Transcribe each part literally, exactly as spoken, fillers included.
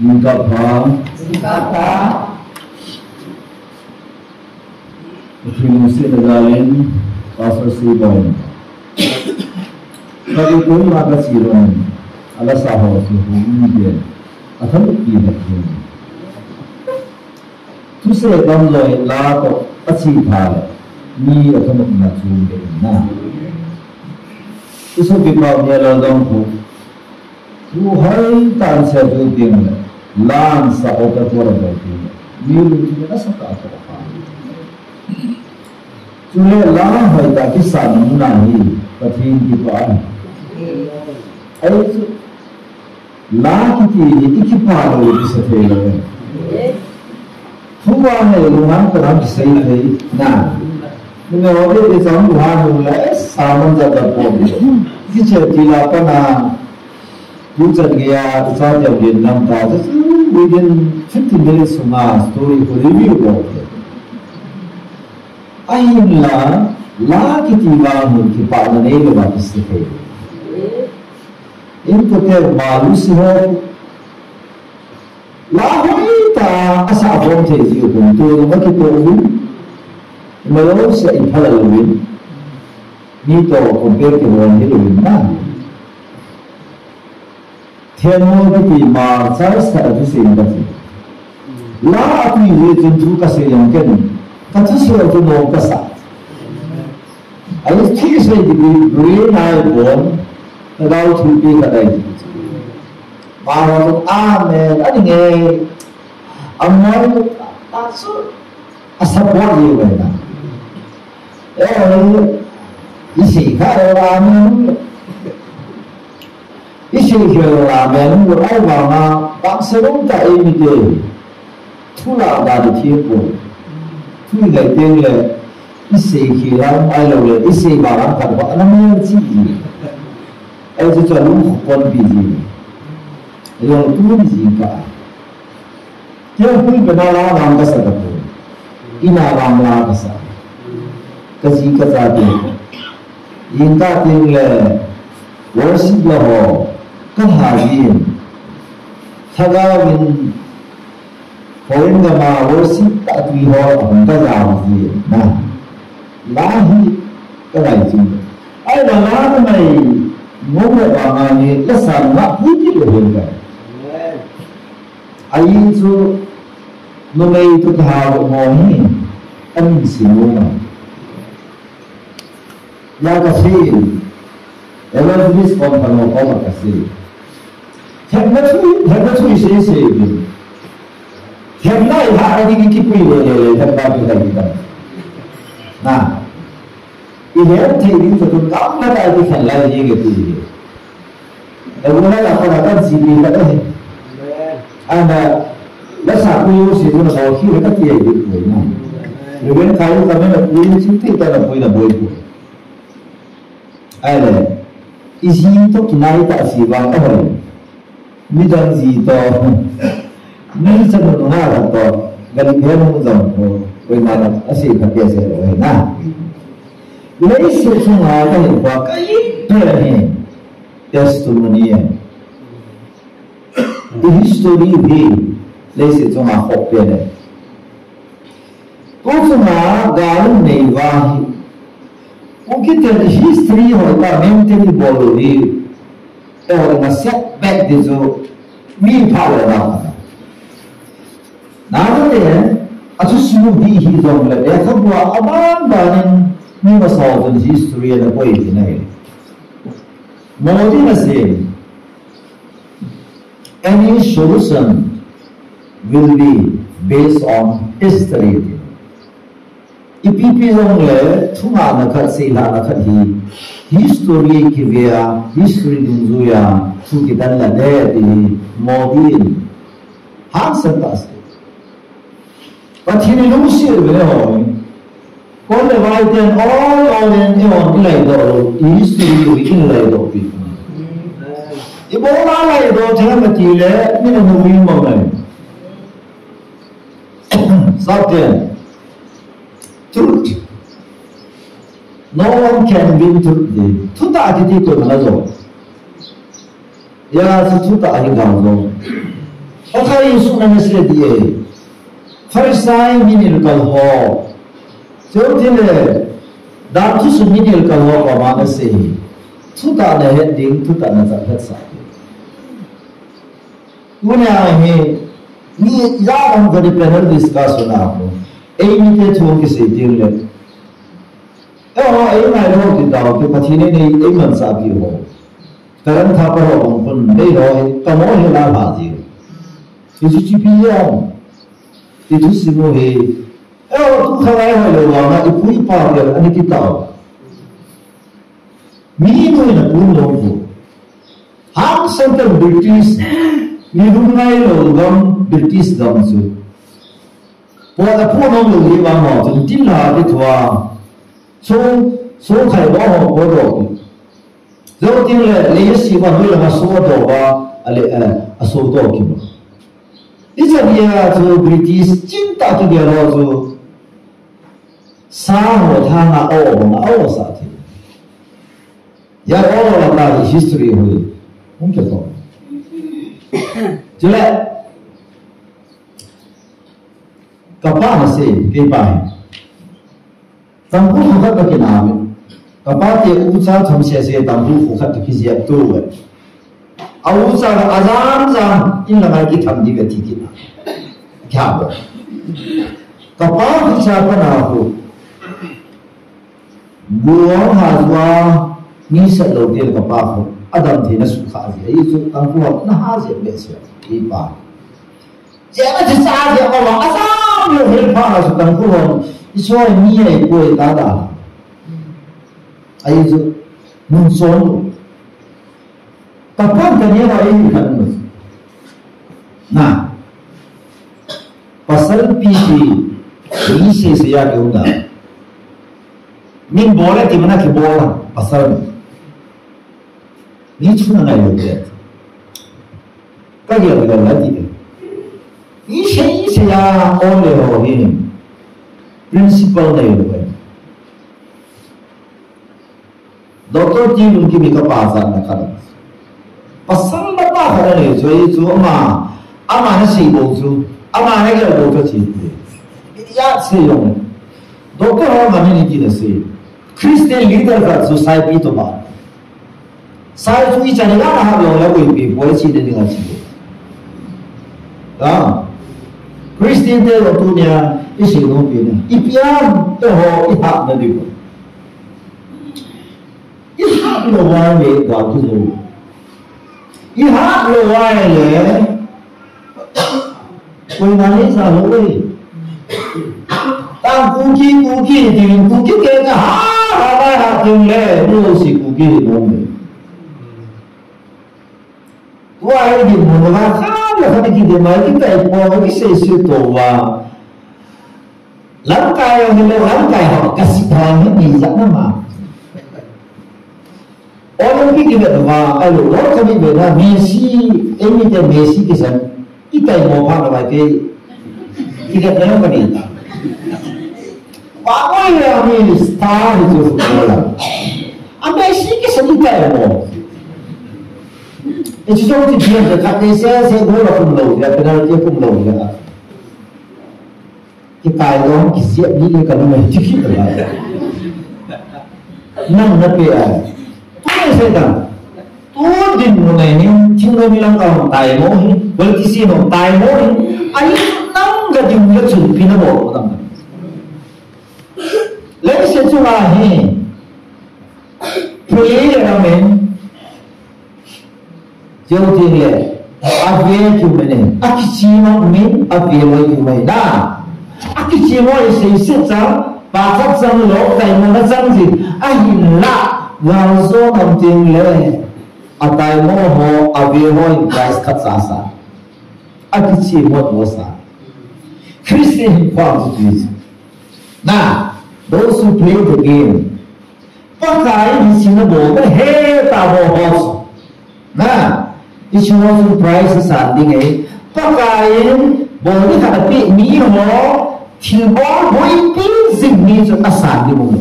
Jingkah pha. Jingkah pha. Pathen lungsetna jalin, Pastor Sibon. Kati koima kache lou, ala sa ho chu hung ni de. Atham pi na pi. Thusei damlou la toh ache pha le, mi atham na chu de na. Isu pi pau ne la dong khu. Thu hoi tan se tu ding le, la sa o ka tua ba ding le. Mi lu tu na sa ka ko pa. Chule la hoi ta kisa na hi, Pathen kipah. Ai chu, la kiti hi i kipah lou kisa thei lou. Thu vang le lunghan kanam kisei thei na. Numei ho te chang lunghan lung le, eh, sermon jat jat bol. Kiche ti la pa na. Tuchan geiya, tuchan geiya lam ta, just within fifteen minutes sunga story khu review bol. Ahinla, la kiti vang hi kipahna neilou va kisei thei. Inkote ma Lucy ho, la hoitah a sa khom thei ji u kum tu ma kitoh uvin. Ima jouse i phalal uvin. Mi toh compare kibol hilou vin na. Themmo kiti ma church khat a thusei kati. La ati hi chun thu kasei jong ken. Kathusei u chu nom kasa. Ai thusei kiti green ai bon. Ka dau thu pi ka dai. Ba ho chu amen. Ani nge. Amoi ta su. A support ji u na. Eh, i sei kha la amen. I sei kha la amen. Ahivanga, bangsa lou ta eimi te. Thu la da di thi ko. Thu ngai teng le. I sei kha la ahilou le. I sei ba la ka ba na me chi. Ai chu chu lung khopon pi ji. Ai jong tu ni ji ka. Kei hui bena la lang kasa ka pu. Ina lang la kasa. Kaji kacha te. Jingkah teng le worship la ho. Ka ha jin. Lhagao vin. Foreign gam a worship ta tui ho. Ahung ka ja jin. Na. La hi. Ka lai jin. Ai la la mai. Ngom la ba nga ni la sa nga pu ti le ka. Ahi chu, numei toh kihou mo hi, amin sei mo ma. Ya kasei, evangelist kon pano kon kasei. Themna thu, themna thu isei sei. Themna iha a ding kipui le le, themna pi le le. Na. I het thei ding chu tu tam na ta ti khan lai ding nge ti. E bu na la ko na kan si bi ka te. Ana la sa ku yu si tu na ko khi ka ti ai bi ko na. Ri ben ka yu ka me na ku yu si ti ta na ku na boi ku. Ai le. I si to ki nai ta si ba ka hoi. Midang ji to. Mi chanu nga la to. Gali phe mu jong ko. Koima la a sei kha pe se lo na. Leiset chunga ka hin pa ka in pe ni. Testimony. I history hi. Leiset chunga khop pe ni. Tu chunga gal nei va hi. Ukite history ho ta maintain bol hi. Te ho na set back di chu mi pha le na. Na te, a chu sinu di hi jong le, lekhabua a ban ban in mi masa ho chun history na koi ti na hi. Modi na sei, any solution will be based on history. Ipi pi jong le, thunga na khat, seila na khat hi, history kivea, history dungjuia, thu kidan la de ti hi, Modi in, hangsan ta sei. Pathen in lungset ve le ho. Kon le vai ten all, all in, i on i lai doh lou, i history i lai doh pi. I bol a lai doh thei ma ti le, mi na nu i mang lai. Sa ten. Truth. No one can win truth. Thutah kiti koima na jo. Ya, chu thutah hi gal jo. Pakai Jesu na nasei di e. Pharisai minel kal ho. Chutile, dan thusun minel kal ho koma nasei. Thutah nahet ding, thutah nachan hetsah. Tunia hi, ni ijat ham kati panel discussion a ho. Eimite thu kisei ding le. Eiho, eingailou ti tao, ti Pathen in ei, eimansah pi ho. Karan tha pa ho bang khun, eiho, kamo hi la pha ji. Hichu chipi jong. Ithusim u hi. Eiho, tu khangai ho lou vanga, ipu ipa bel, ani kitao. Mi nu in apun lou pu. Hang Central British, mi lum ngailou gam, British gam chu. Pua apun lou lou hi vang ho, chun tin la kithua. So, so khai ba ho ko do. Zo tin le, le si ba hui la so do ba, ale, eh, aso do ki ba. Ichan dia chu British chin ta kigel ho chu. Sa ho thanga o, o, o sa thi. Ya o la ta history hui. Hung ke to. Chule. Kapa nasei, kei pa hi. Tangkhul kho khat ka kinah uve. Kapa te ucha tham sese tangkhul kho khat ka kijep tu uve. A ucha ka ajam jam in la ngai kitham di ve ti kina. Kya bo. Kapa ucha ka na ko. Luang ha jua ni sa lo te kapa ko. Adam the na su kha ji. Ai chu tangkhul na ha je be se. Kei pa. Jeh a chu cha jeh a vang, a jam lou hel pha a chu tangkhul hon, i choi mi ei poi ta da. Ai chu, nun son lou. Ka pan ka ne va ei khan lou. Na. Pasal pi pi, mi se se ya ke unda. Min bol e ti mana ki bol a, pasal. Ni chuna ngai lou te. Ka gel gel la ti. Ni sei sei a o le ho hi. Principle nei lou. Doctor T. Lungkimi ka pa sa na ka. Pasal na pa ka nei chu chu ama. Ama na sei bou chu. Ama na gel bou chu chi. Ya sei yong. Doctor ho ma ni ti na sei. Christian leader ka chu sai pi to ba. Sai chu i chani la na ha lo la ko i pi poi chi de ding a chi. Ta. Christian te lo tunia i si lo pi na. I pian te ho i ha na di ko. I ha lo wa le wa tu lo. I ha lo wa le. Koi na ni sa lo e. Tang Kuki, Kuki, ti Kuki te ka ha, ha, ha, ha, ting le, no si Kuki no me. Tua e di mo na ka, la ka ki de mai ki tai po ki se se to wa. Lamkai ho, lamkai ho, ka si thon ni ni ja na ma. Olympic event va, ai lo, World Cup event va, Messi, eimi te Messi kisan, i taimo pha na vai ke, i ka taimo ka ni ta. Ba ko ya ni star hi chu football a. A Messi kisan i taimo. E chu jong ti dia ka te se se goal a kum lo, ya penalty a kum lo, ya. Kikai dong, kisiat ni le ka lungai ti khit la. Nang na pe ai. Tu nai sai dang. Tu dinmun nai ni, thingnoimi lamkai hung taimo hi. Bol kisi hung taimo hi. Ai nang ka ding le chun pi na bol ko dang. Lei se chu la hi. Pui le na men. Cheu tin le, a ve kiu mai ne, a kichim a um in, a ve loi kiu mai na. A kichim loi sei se chang, pa khat chang lo, taimo na chang jin, ahinla, gal zo nam tin le, a taimo ho, a ve ho in Christ khat sa sa. A kichim ho mo sa. Christian khuang chu ti. Na, those who play the game, Pakai in hiche na bol na he ta bol ho. Na, hiche ho chu prize san ding e. Pakai in bol ni khat a pe mi ho, thilbol boipi jing mi chu asan ding mo.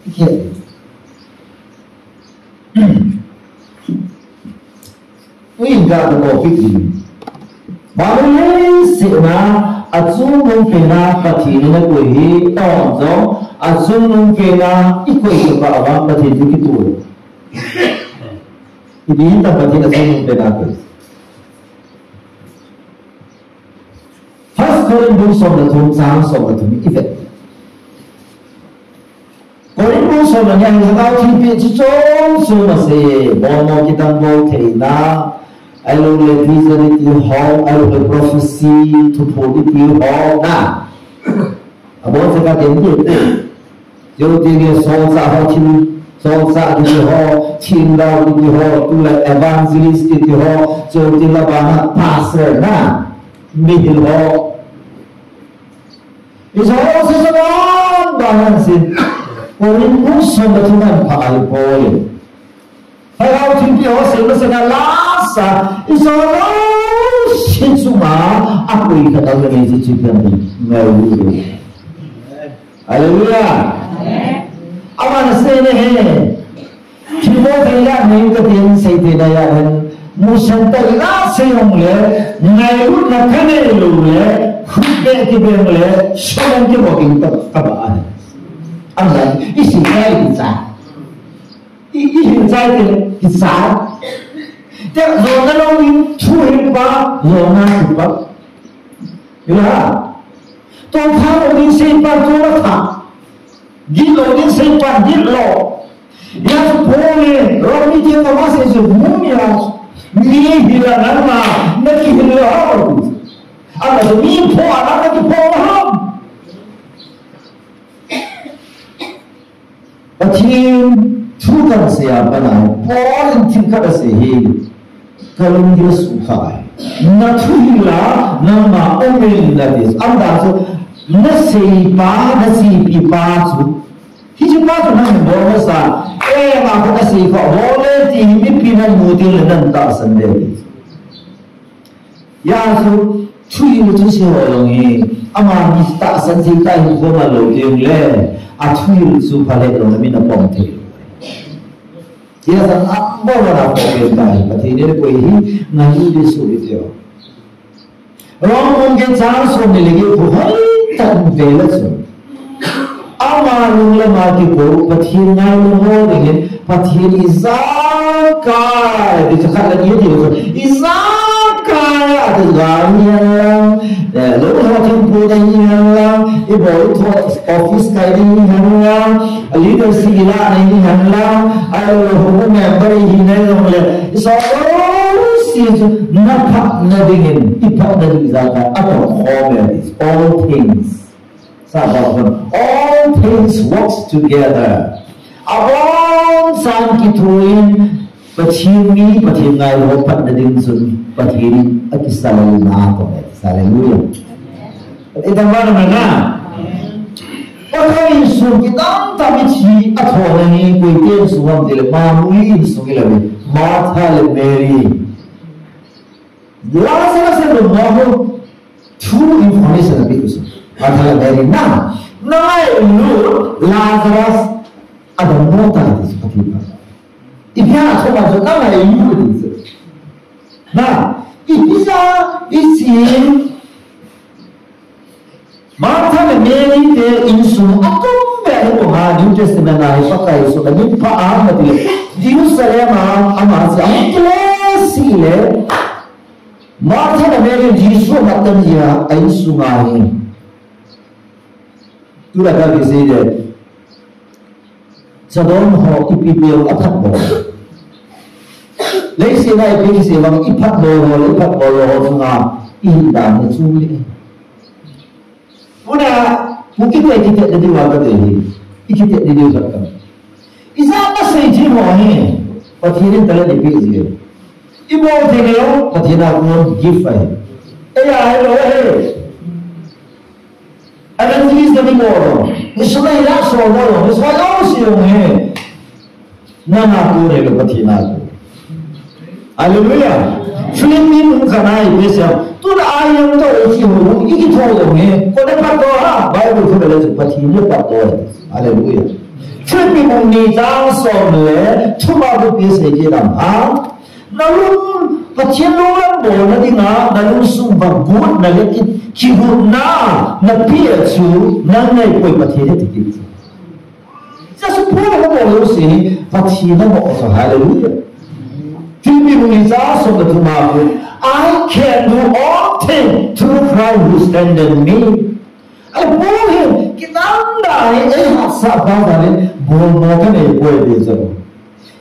Okay. Ui, ga ko pi. Manu leiset a achungnung pen a Pathen in akoi hi, aumjong achungnung pen a ikoi tobang uva Pathen chu kitoh. Ipi hitam Pathen achungnung pen a koi. First Corinth bung som le thum chang som le thum i vet. Korin bung som le ni a hin Lhagao Theng pen chu chom chom asei, bolmo kidang bol theina, ahilou le vision iti ho, ahilou le prophecy, thuphon iti ho na. Abon se ka gen di. Chuteng le solchah ho thil, solchah kiti ho, themgao kiti ho, tulai evangelist kiti ho, chuteng le bana pastor na, mihil ho. Hiche ho jouse chu abon bang ahin sei. Korin bung som le thum a hin pha ahi poi. Lhagao Theng pen ho seina sena lasa, hiche ho jouse chunga akoi khat anei chu chu pen hi ngai u. Hallelujah. Aman asei ne he. Thilbol thei la nei ka tin sei te na ya hen. Musan ta la sei hong le, ngailutna ka nei lou le, khut be kibeng le, soman kibol ding ka, ka ba a. Aman, i sei kai i cha. I, i hin chai te, i cha. Te, jona lou in, thu hin pa, jona hin pa. Ila. Tong tha lou ding sei pa, tong tha. Git lou ding sei pa, git lou. Ya chu po le, ro mi te ka ma sei chu, mu mi la. Mi hi la na ma, na ki hin la ha. Ama chu mi po, ana na ki po ha. Pathen thu kan sei a pat a, Paul in thil khat asei hi, ka lunggil asukha ahi. Na thuhil a, nangma um in nati. Ahinla chu, na seipa, na seipipa chu. Hiche pa chu nang bol masa, eh, ama khat asei kha, bol le ti hi mipi nan mu teng le nan tahsan le ti. Hijeh chun, thuhil chu sei ho jong hi, ama mi tahsan thei ta hi khom a lou teng le, athuhil chu pha le lou na min a pom thei. Hijeh chun, a bol na pom pen ta hi, Pathen in koi hi, ngai u ding su hi teo. Rom bung get chang som ni le get, hoi tan ve le chu. Ama lung le ama kikou, Pathen ngailutna dingin, Pathen ijakai, ti khat le ni ti lo, ijakai a ti ga ni hen lang, eh, lou ho thempu na ni hen lang, ibol tho office kai ni hen lang, leadership ila ni hen lang, ahilou le home member hi na jong le, iso, oh, si chu, na phatna dingin, i phatna ding ijakai, atong khom e, all things. Sa ba khun, all things works together. Abon chan kithoin, Pathen mi, Pathen ngailu phatna ding chun, Pathen in akisah lou na ko. Hallelujah. Itam ba na na. Pakai insung kitam tam ithi athona hi, koi te insung ham tile, Manu insung ilou. Martha le Mary. Lazarus le Mary. Two information a bit so. Martha le Mary na, na ngailut Lazarus adammo tai ti chu Pathen pa. Ipi a thoma chu na ngailut ti chu. Na, ipi jeh a, ipi jeh a Martha le Mary te insung atom be a hi bou ha New Testament a hi Pakai insung a min pha a ham ti le. Jerusalem a ama chu ahung kile sih le. Martha le Mary Jesu amat tan jeh a, a insung a hi. Tulai ka kisei le. Sodom ho ipi bol a phat bol. Leiset a ipi kisei vang i phat bol ho, i phat bol ho chunga i hin dan hi chung le. Tuna, pu kiti kiti le diu a ka te hi. I kiti le diu ka. Ijat a sei thei ho hi. Pathen in talent ipi ji. I bol thei le, Pathen a kon gift ahi. Eia, hello, hey. Evangelist na mi bol lo. Ni sumai la so bol lo. Ni sumai lo si lo he. Na na tu re lo Pathen a tu. Hallelujah. Philippi bung khat na ipi asei. Tuna a jong to e ki ho, i kitho lo he. Koi le pat to ha. Bible thu le chu Pathen le pat to. Hallelujah. Philippi bung ni chang som le thum a ipi asei ji ham. Nalung, Pathen lunglam bolna dinga, nalungsung uva gotna le ki, kigotna, napeh chu, nang nahi poi Pathen in ati kit chu. Jesu Paul in abol jouse hi, Pathen in abol chu, hallelujah. Philippi bung li chang som le thum a, "I can do all things through Christ who strengthens me." Ahipoi, kidang dan hi, eh, hahsa pa dan hi, bolmo kanei poi ti chu.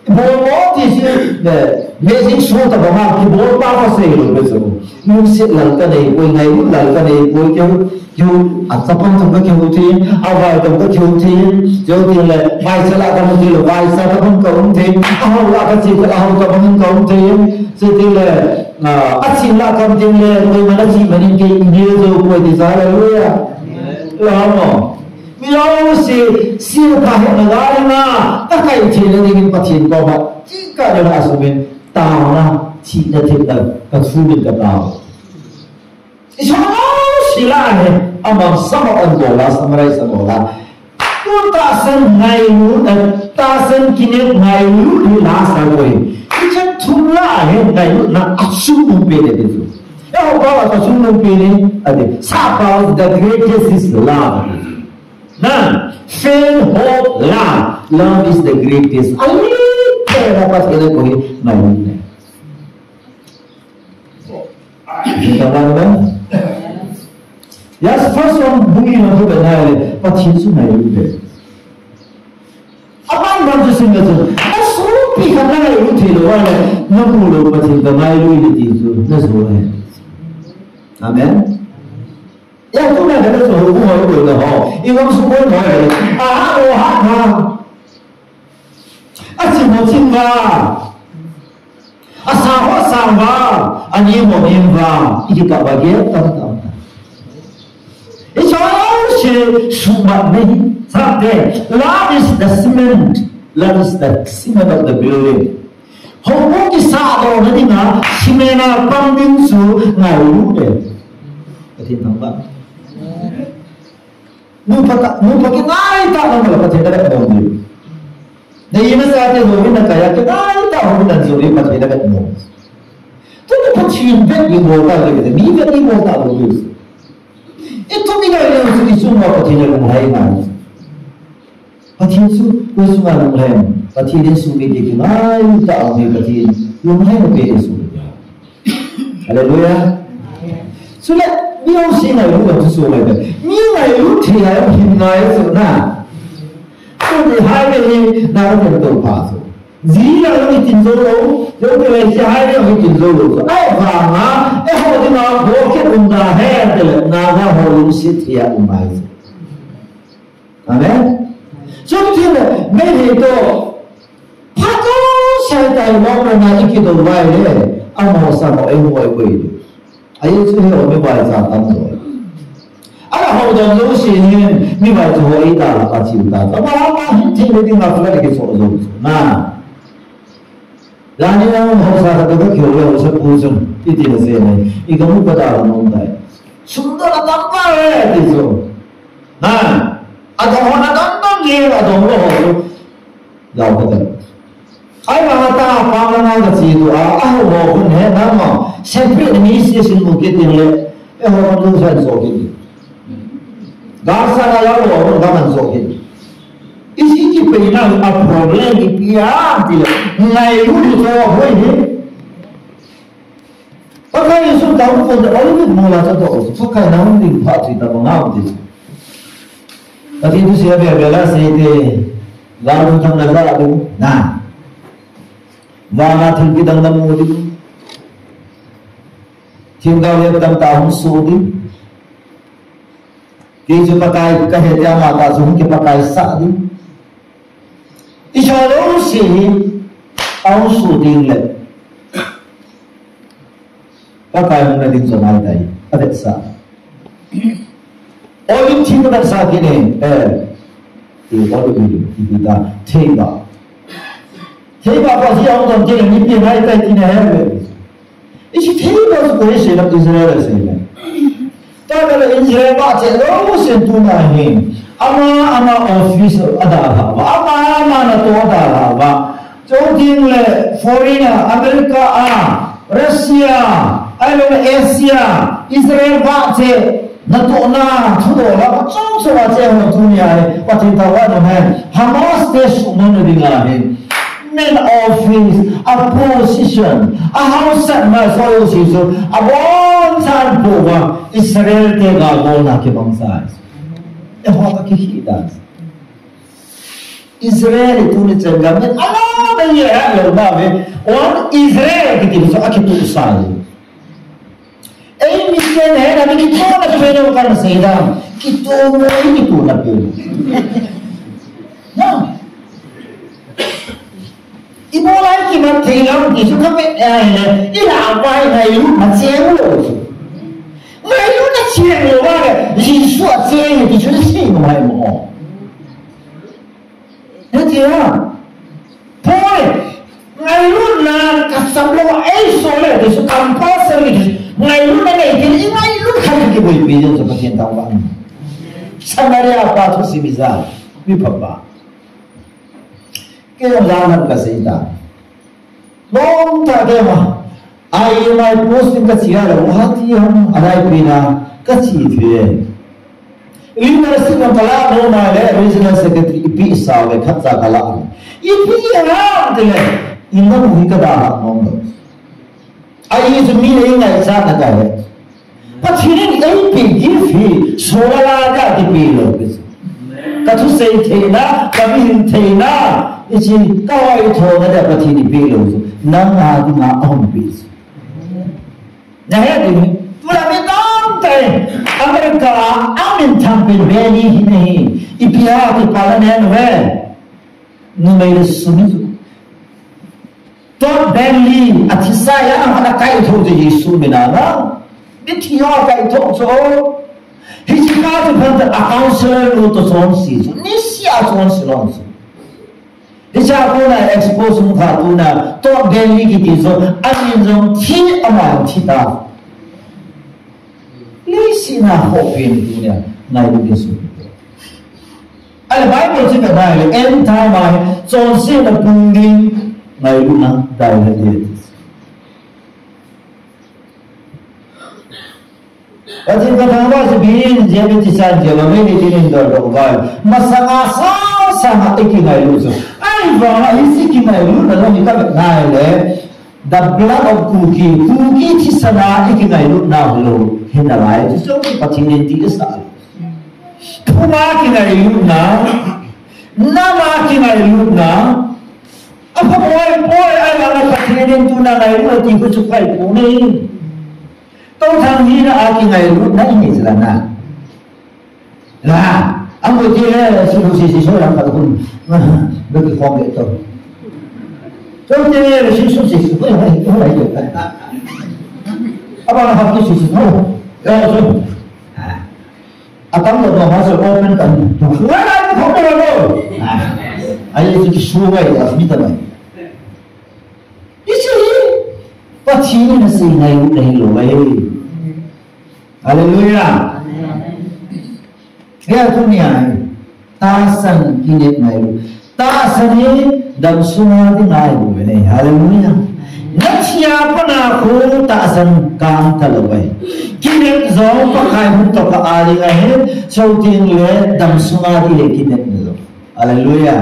Bolmo ti chu, eh, magic show tabang a, kibol pa kasei lou pi chu. Lungset lal kanei poi, ngailut lal kanei poi, keu, keu, achapang thum kakihou thei, avai thum kakihou thei, chuteng le, vaicha lah kaum thei le, vaicha tabang kaum thei, ahao lah kache thei, ahao tabang kaum thei, chuteng le, ah, aching lah kaum thei le, koiman aching manin kei inei jou poi ti chu, hallelujah. Amen. Amen. Mi jouse, sih kahetna gal a, kakai theina dingin Pathen koma, chingkah le na asumin, taona, thina thepna, kathumin katao. Ichung jouse lah hi, amang sum up anbol a, summarize anbol a. Tun tahsan ngailut, eh, tahsan kinep ngailut hi lasa poi. Ichan thum lah hi, ngailutna achungnung pen e ti chu. Eiho pa achungnung pen e, ati. Sapa, the greatest is love. Na, faith, hope, love. Love is the greatest. Ali, kaya pa sila ko hi, ngayon na. Kita ba na? Yes, first one, bung li na to ba na le, Pathen chu ngayon de. Aman ban chu sim na chu. Asopi khat na ngayon thei lou va le, namu lou Pathen ka ngayon le ti chu, najo e. Amen. Ya, tu na ka na so ko ho ko na ho. I ngam su ko ho. A ha, o ha, ha. A chim ho chim va. A sa ho sa va. A nim ho nim va. I ki ka ba ge tam tam. I sa shi su ma ni. Sa te. Love is the cement. Love is the cement of the building. Houbung kisah dohna dinga, cement a pang ding chu ngailut e. Pathen thangvah. Nupa ta, nupa kingai tah nang la Pathen na vetnom ding. Na in na chate jouvin na kai a kingai tah ho nan jouvin Pathen na vetnom. Tuni Pathen vet ni mo ta le, mi vet ni mo ta lo. Itu mi na le, itu mo Pathen na lunglhai na. Pathen chu, koi chunga lunglhai. Pathen in sumit ding kingai tah a um hi Pathen lunglhaina pe ding chu. Hallelujah. Chule, mi jouse ngailut chu so ngai ta. Mi ngailut thei a um hin ngai chu na. Chu ni hai ve ni na ka to pa chu. Ji la ni tin jo lo, jo te le ji hai ve ni tin jo lo. Ai va ma, e ho di ma, ho ke um da he, te le, na ga ho lu si thei a um mai chu. Amen. Chutile, mi hi to, phato sai tai mo na na iki to vai le, amo sa mo e mo e ko i. Ai chu he o mi vai cha tam to. Ala ho don lo si ni, mi vai chu ho i ta la pa chi ta. Ama ama hin thei le ding a fla ke so zo. Na. Lani na ho sa ka ka kyo le ho sa pu sun. Iti na se ne. I ka mu ka da no dai. Sum do na tam pa le ti so. Na. A dong ho na dong dong ye, a dong lo ho so. Lau ka da. Ai ma ta pa ma na ka chi tu a, a ho ho hun he na ma. Separate ni si sin mu ke tin le. E ho ma lu san so ke. Ga sa na ya ho ho ga man so ke. Isi kipeina a problem ipi ham tile, ngailut hi chu ahoi hi. Pakai Jesu tao kon Olivet mol a chu to, Pakai na hung ding phat chu tabang ham ti. Ati tu sia bia bia la sei te, la lu thang na la lu, na. Vana thil kidang na mu ding. Thil ga le tam ta hung su ding. Kei chu Pakai ka he tia ama ta chu hung kipakai sah ding. I cha lo si hi, a hung su ding le. Pakai hung na ding chu ngai tai, a vet sa. Olive thing ka sa ki ne, eh. Ti olive thing, ti ta, theiba. Theiba pa si a hung dam ki ne, mi pi ngai tai ti ne he. Ichi thei ba su ko se na Israel se na. Ta ka la Israel ba che lo se tu na he. Ama, ama office a da ha ba. Ama, ama na to da ha ba. Chuteng le foreign a, America a, Russia, ahilou le Asia, Israel vah che, natohna, thudoh la, chom chom a che ho tunia hi, Pathen thangvah in um hen, Hamas te suhmang na dinga hin. Men office, a position, a hausatna soh jouse chu, abonchan pouva, Israel te ga bolna kibang sa. Eiho ka kikhi dan. Israel tuni chan gam in ala na ye ha lo na ve. On Israel kiti chu akituh sa. Ei mi chen he na mi kituh na pe lo kan sei da. Kituh mo i kituh na pe. Na. Ibola i kimat thei lam ti chu ka pe ai le. I la vai na i ma che lo. Ngailutna cheng lou va le, Jesu a cheng ti chu sei mo mai mo. Hiti a. Poi. Ngailutna kasam lou a, ei so le, ti chu compulsory ti. Ngailutna nei ti, i ngailut khat kiboipi ding chu Pathen thangvah. Samaria pa thusim ija, mi pha pa. Kei jong jana kasei ta. Lom ta kei ma. I M I posting kache a le, Guwahati ham, a dai pi na, kache thei. Leadership a kala nom a le, regional secretary ipi sa ve khat cha kala. Ipi ham ti le, i nom hi ka da ha nom lo. Ahi chu mi le ngaichat na ka le. Pathen in eipe gift hi, sola la da ti pe lou pe chu. Ka thusei theina, ka mihem theina, i chi ka hoithona dia Pathen in pe lou chu. Nang a dinga ahung pe chu. Na he ding, tu la mi tamtah, America a, a minthang pen Benny hi na hi. Ipi a ti pa la nen ve. Numei le sum hi chu. Todd Bentley, a thisa a, a kaitho chu Jesu min a na. Mithi ho kaitho chu. Hiche pa chu phat a counselor nu toh chonse chu. Niseh a chonse lhon chu. Hiche a kona expose hung phat tuna, Todd Bentley kiti chu, amin jong thi, aman thi ta. Leiset a ho pen tunia, ngailut ding chu. Ale Bible chu ka dai le, end time a, chonsetna bung ding, ngailutna dai le ding. Pathen ka thangvah chu bin, jia bin chi san jia ma, mei ni tin in dol dol vai. Masanga sang sang a i kingailut chu. Ahivanga hiche kingailutna jong hi ka vet nai le. The blood of Kuki, Kuki thisan a i kingailutna hilou, hi nalai. Chu chu Pathen in ti sa. Phunga kingailutna, nama kingailutna, apha poi poi, ahivanga Pathen in tuna ngailut ti khu chu kai pu nei. Tou thang hi na a kingailutna i nei chu la na. La, a mo ti le, su su si si so la ka kun. Ba ki khom le to. Tou ti le, su su si si ko la to. Aba na ha ki si si no. Ya so. A tam lo to ha so open kan. Wa la ko ko lo. Ai su ki su wa ya mi ta mai. Hiche hi Pathen in asei ngailut na hilou ahi. Hallelujah. Hia tunia hi tahsan kinep ngailut. Tahsan hi damsunga ding ahi bou ve ne. Hallelujah. Nathi a pat a khu tahsan kang talou ahi. Kinep jong Pakai hung toh ka a ding ahi. Chuteng le damsunga ding le kinep na jong. Hallelujah.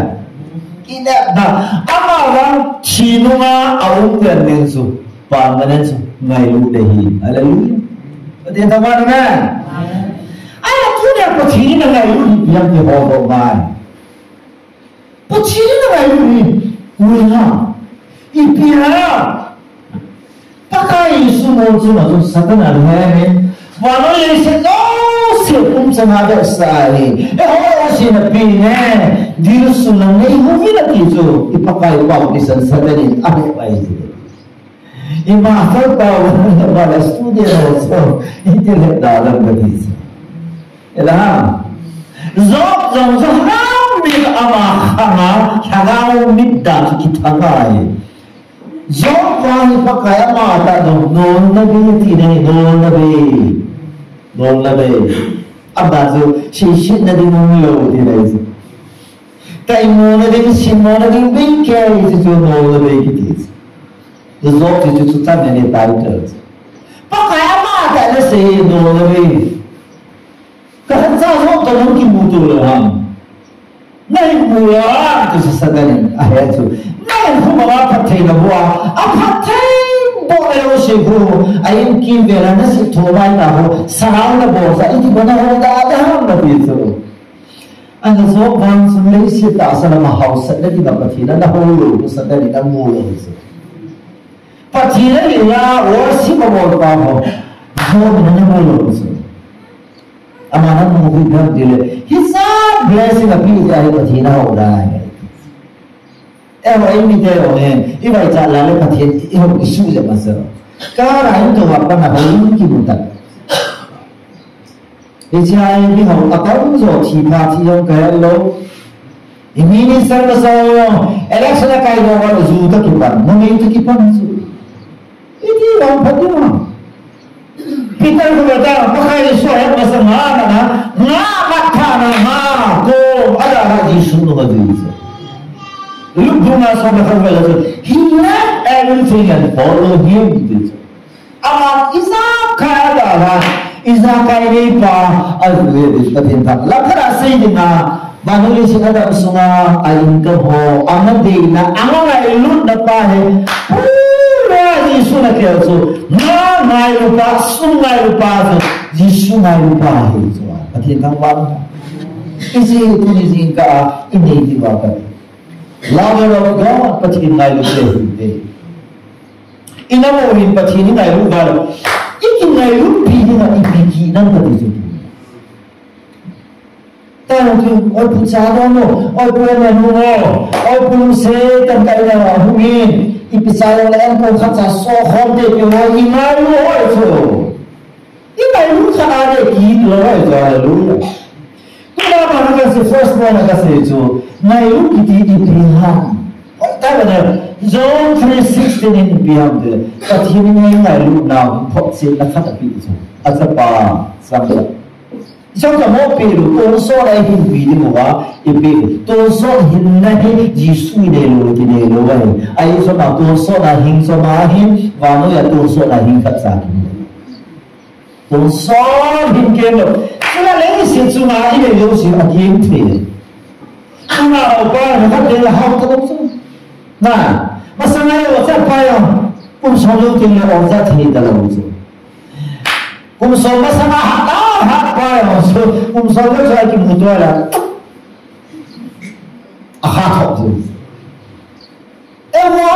Kinepna. Amavang thi nunga aum pen ding chu. Permanent chu. Ngailut ding ahi. Hallelujah. Pathen thangvah in amen. Ahi tunia Pathen in angailut hi ipi ham ti ho ho ngai. Pathen in angailut hi. Ui ha. Ipi ha. Pakai Jesu mol chunga chun Satan alhem in, vannoi leiset jouse pum changa vetsah ahi. Eiho jouse na pi ne, dilsun na nei uvin ati chu, i Pakai pau kisan Satan in ahe pai chu. I ma sa pau, ma la studio ho chu, i ti le da lam ka ti chu. Ela, Job jong chu Lhagao mit ama khanga, Lhagao mit dan chu kithang ahi. Job vang hi Pakai ama tah dong, nolna bei ti nei, nolna bei. Nolna bei. Ama chu, seisetna ding umlou ti nei chu. Taimona ding, simona ding, ding kei, chu chu nolna bei kiti. Job chu chu chu chan ne title. Pakai ama tah in asei nolna bei. Ka khat cha Job toh nang kimu tou lou ham. Nahin mu lou ham, ti chu Satan in ahe chu. Nahin khu ma phatthei nabol a, aphatthei bol lou se khu, a in kimvel a nasih thou mai ta khu, sarau nabol sa, iti bana ho da da ham nati chu. Ana Job vang chun leiset tahsa lama hausatna dinga Pathen ana hou lou, Satan in amu lou chu. Pathen a ila worship abol pa ho, Job in ana mu lou chu. Ama ana mu hi dam dile, hicha blessing api jeh a hi Pathen ahou da ahi. Eiho eimite ho hi, ivaicha la le Pathen ihou isuh jep masa. Ka ra in to va pa na hou kimu ta. Hiche a hi ho atam jo thi pha thi jong kahe lou. I minister masa jong election akai lou va ju toh kipan, numei toh kipan chu. Iti vang phat ding ham. Peter khu beta, Pakai Jesu ahet masanga, nga, nga mat tha na nga, ko, ada ha Jesu nunga dui chu. Luke bung nga som le khat vel a chu, he left everything and follow him, ti chu. Ama ijakai ada ha, ijakai neipa, ahi ti chu Pathen thangvah. Lam khat a sei ding a, Vannoi leiset adam sunga a income ho, ama deina, ama ngailutna pa hi, pura Jesu na kel chu, nga ngailu pa, sum ngailu pa chu, Jesu ngailu pa hi chu, Pathen thangvah. Isi tuni jingkah a, inei diu va ka. Lover of God, Pathen ngailu te hi te. Ina mo hin Pathen ngailu va. Iki ngailu pi hi na ipi ki nan ka ti chu. Tao tu, oi pu cha lo mo, oi pu na nu mo, oi pu se tan kai na hu mi, ipi cha lo la en ko khat cha so khom te pi ho i mai lo oi chu. I mai lu khat a de ki lo oi chu, hallelujah. Tu na ma na ka se first one na ka se chu, mai lu kiti ipi ham. Oi ta na, John three sixteen in ipi ham te, Pathen in ngai lu na phot se na khat api chu. A cha pa, sam cha. Jong ka mo pe lu, tonsot a i hin pi ding uva, i pe lu. Tonsot hinna hi, Jesu i nei lou, i nei lou ahi. Ahi jong a tonsot a hing jong a hin, vannoi a tonsot a hing khat cha ki. Tonsot hin kem lou. Chule leiset chunga i nei lou si a kem thei. Chunga upa, na khat ding la hao ta lou chu. Na, masanga i o cha pa yo. Kum som lou ting le o cha thei ta lou chu. Kum som masanga hat a hat pa yo, so, kum som le so a kimu to la. A hat ho. Eiho,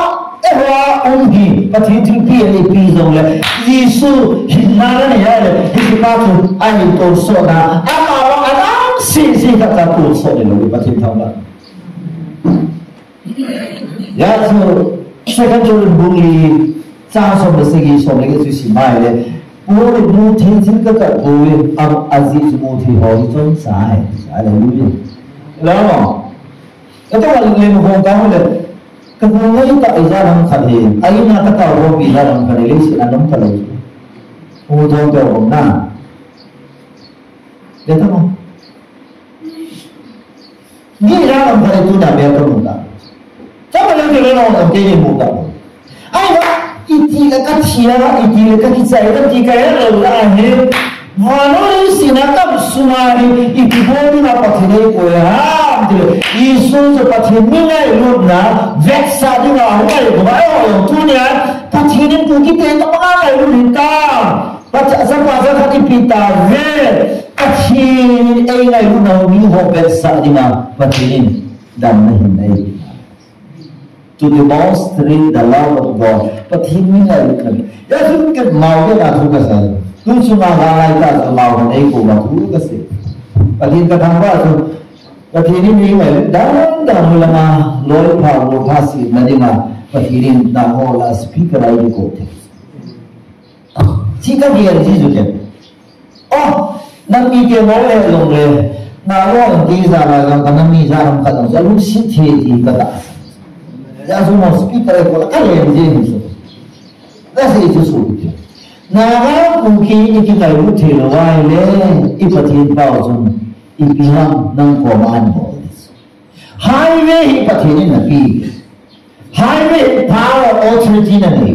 eiho um hi, Pathen thilpeh a neipi jong le, Jesu hinna la nei a le, hiche pa chu a hin tonsot na, ama vang a dang sese khat cha tonsot nei lou, Pathen thangvah. Hijeh chun, Second John bung li, chang som le sagi, som le get chu sim a ahile, Paul in mu thei thil ka kat poi, am, ajeh chu mu thei ho hi choncha ahi. Hallelujah. Hello. Ka tong le mu hong ka hong le, ka mu ngai ta ijat ham khat hi, a in a ka tao ho pi ijat ham khat hi, leiset a nom ta lou. Mu thong teo bang na. Beta mo. Ni ra lam khat tu na beta mo ta. Chapa le ke lo lam ke ni mo ta. Ai ba, iti le ka thia, iti le ka kichai, ka ti ka ya lo la he. Vannoi leiset a tam sunga hi, iti bol na Pathen ei koi ham ti le. Jesu chu Pathen mi ngailutna, vetsah dinga ngai ko ba, o, tunia, Pathen in Kuki te ka pa ngailut hin ta. Pathen, sapa sa khat ipi ta ve, Pathen in ei ngailutna mi ho vetsah dinga, Pathen in damna hin ei. To demonstrate the love of God. Pathen mi ngailutna. Hijeh chun kei mau ve na thu ka sa. Tu chunga ka ngai ta chu mau ka nei ko ma thu ka sei. Pathen ka thangvah chu. Pathen in mi ngailut dan dan lama loi pha, loi pha si na dinga. Pathen in na ho la speaker ai ko te. Chi ka gel ji ju ke. Oh, nam mi ke mo le long le. Na lo ti za la long ka nam mi za long ka long. Ja lu si the ti ka ta. Ja su mo speaker ko ka le ji ni su. Na si ju su ke. Na ga ku ki ni ki kai lu the lo wai le. I Pathen pao jun. I pi ham nang ko man mo. Highway hi Pathen in anapeh. Highway hi power, authority ananei.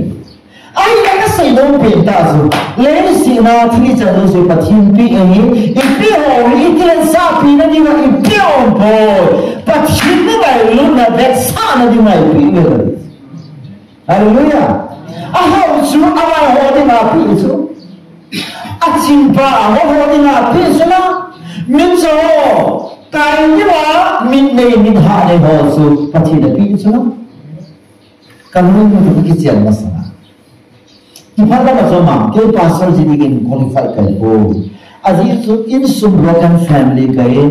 Ahinla kasei nom pen tah chu, leiset a thil ichan jouse Pathen peh ahi, ipeh ho hi ichan sahpi na dinga ipeh u ahipoi. Pathen in angailutna vetsahna dinga eipeh u ahi. Hallelujah. Ahao chu amai ho dinga apeh chu. Achingpa ho dinga apeh chu na. Mitcho, kai dinga, mit nei, mit hah nei ho chu Pathen in apeh chu na. Kanu nu tu kichen masanga. Iphat lam a chom a, kei pastor ji dingin qualify kahipoi. Ajeh chu insung broken family kahi.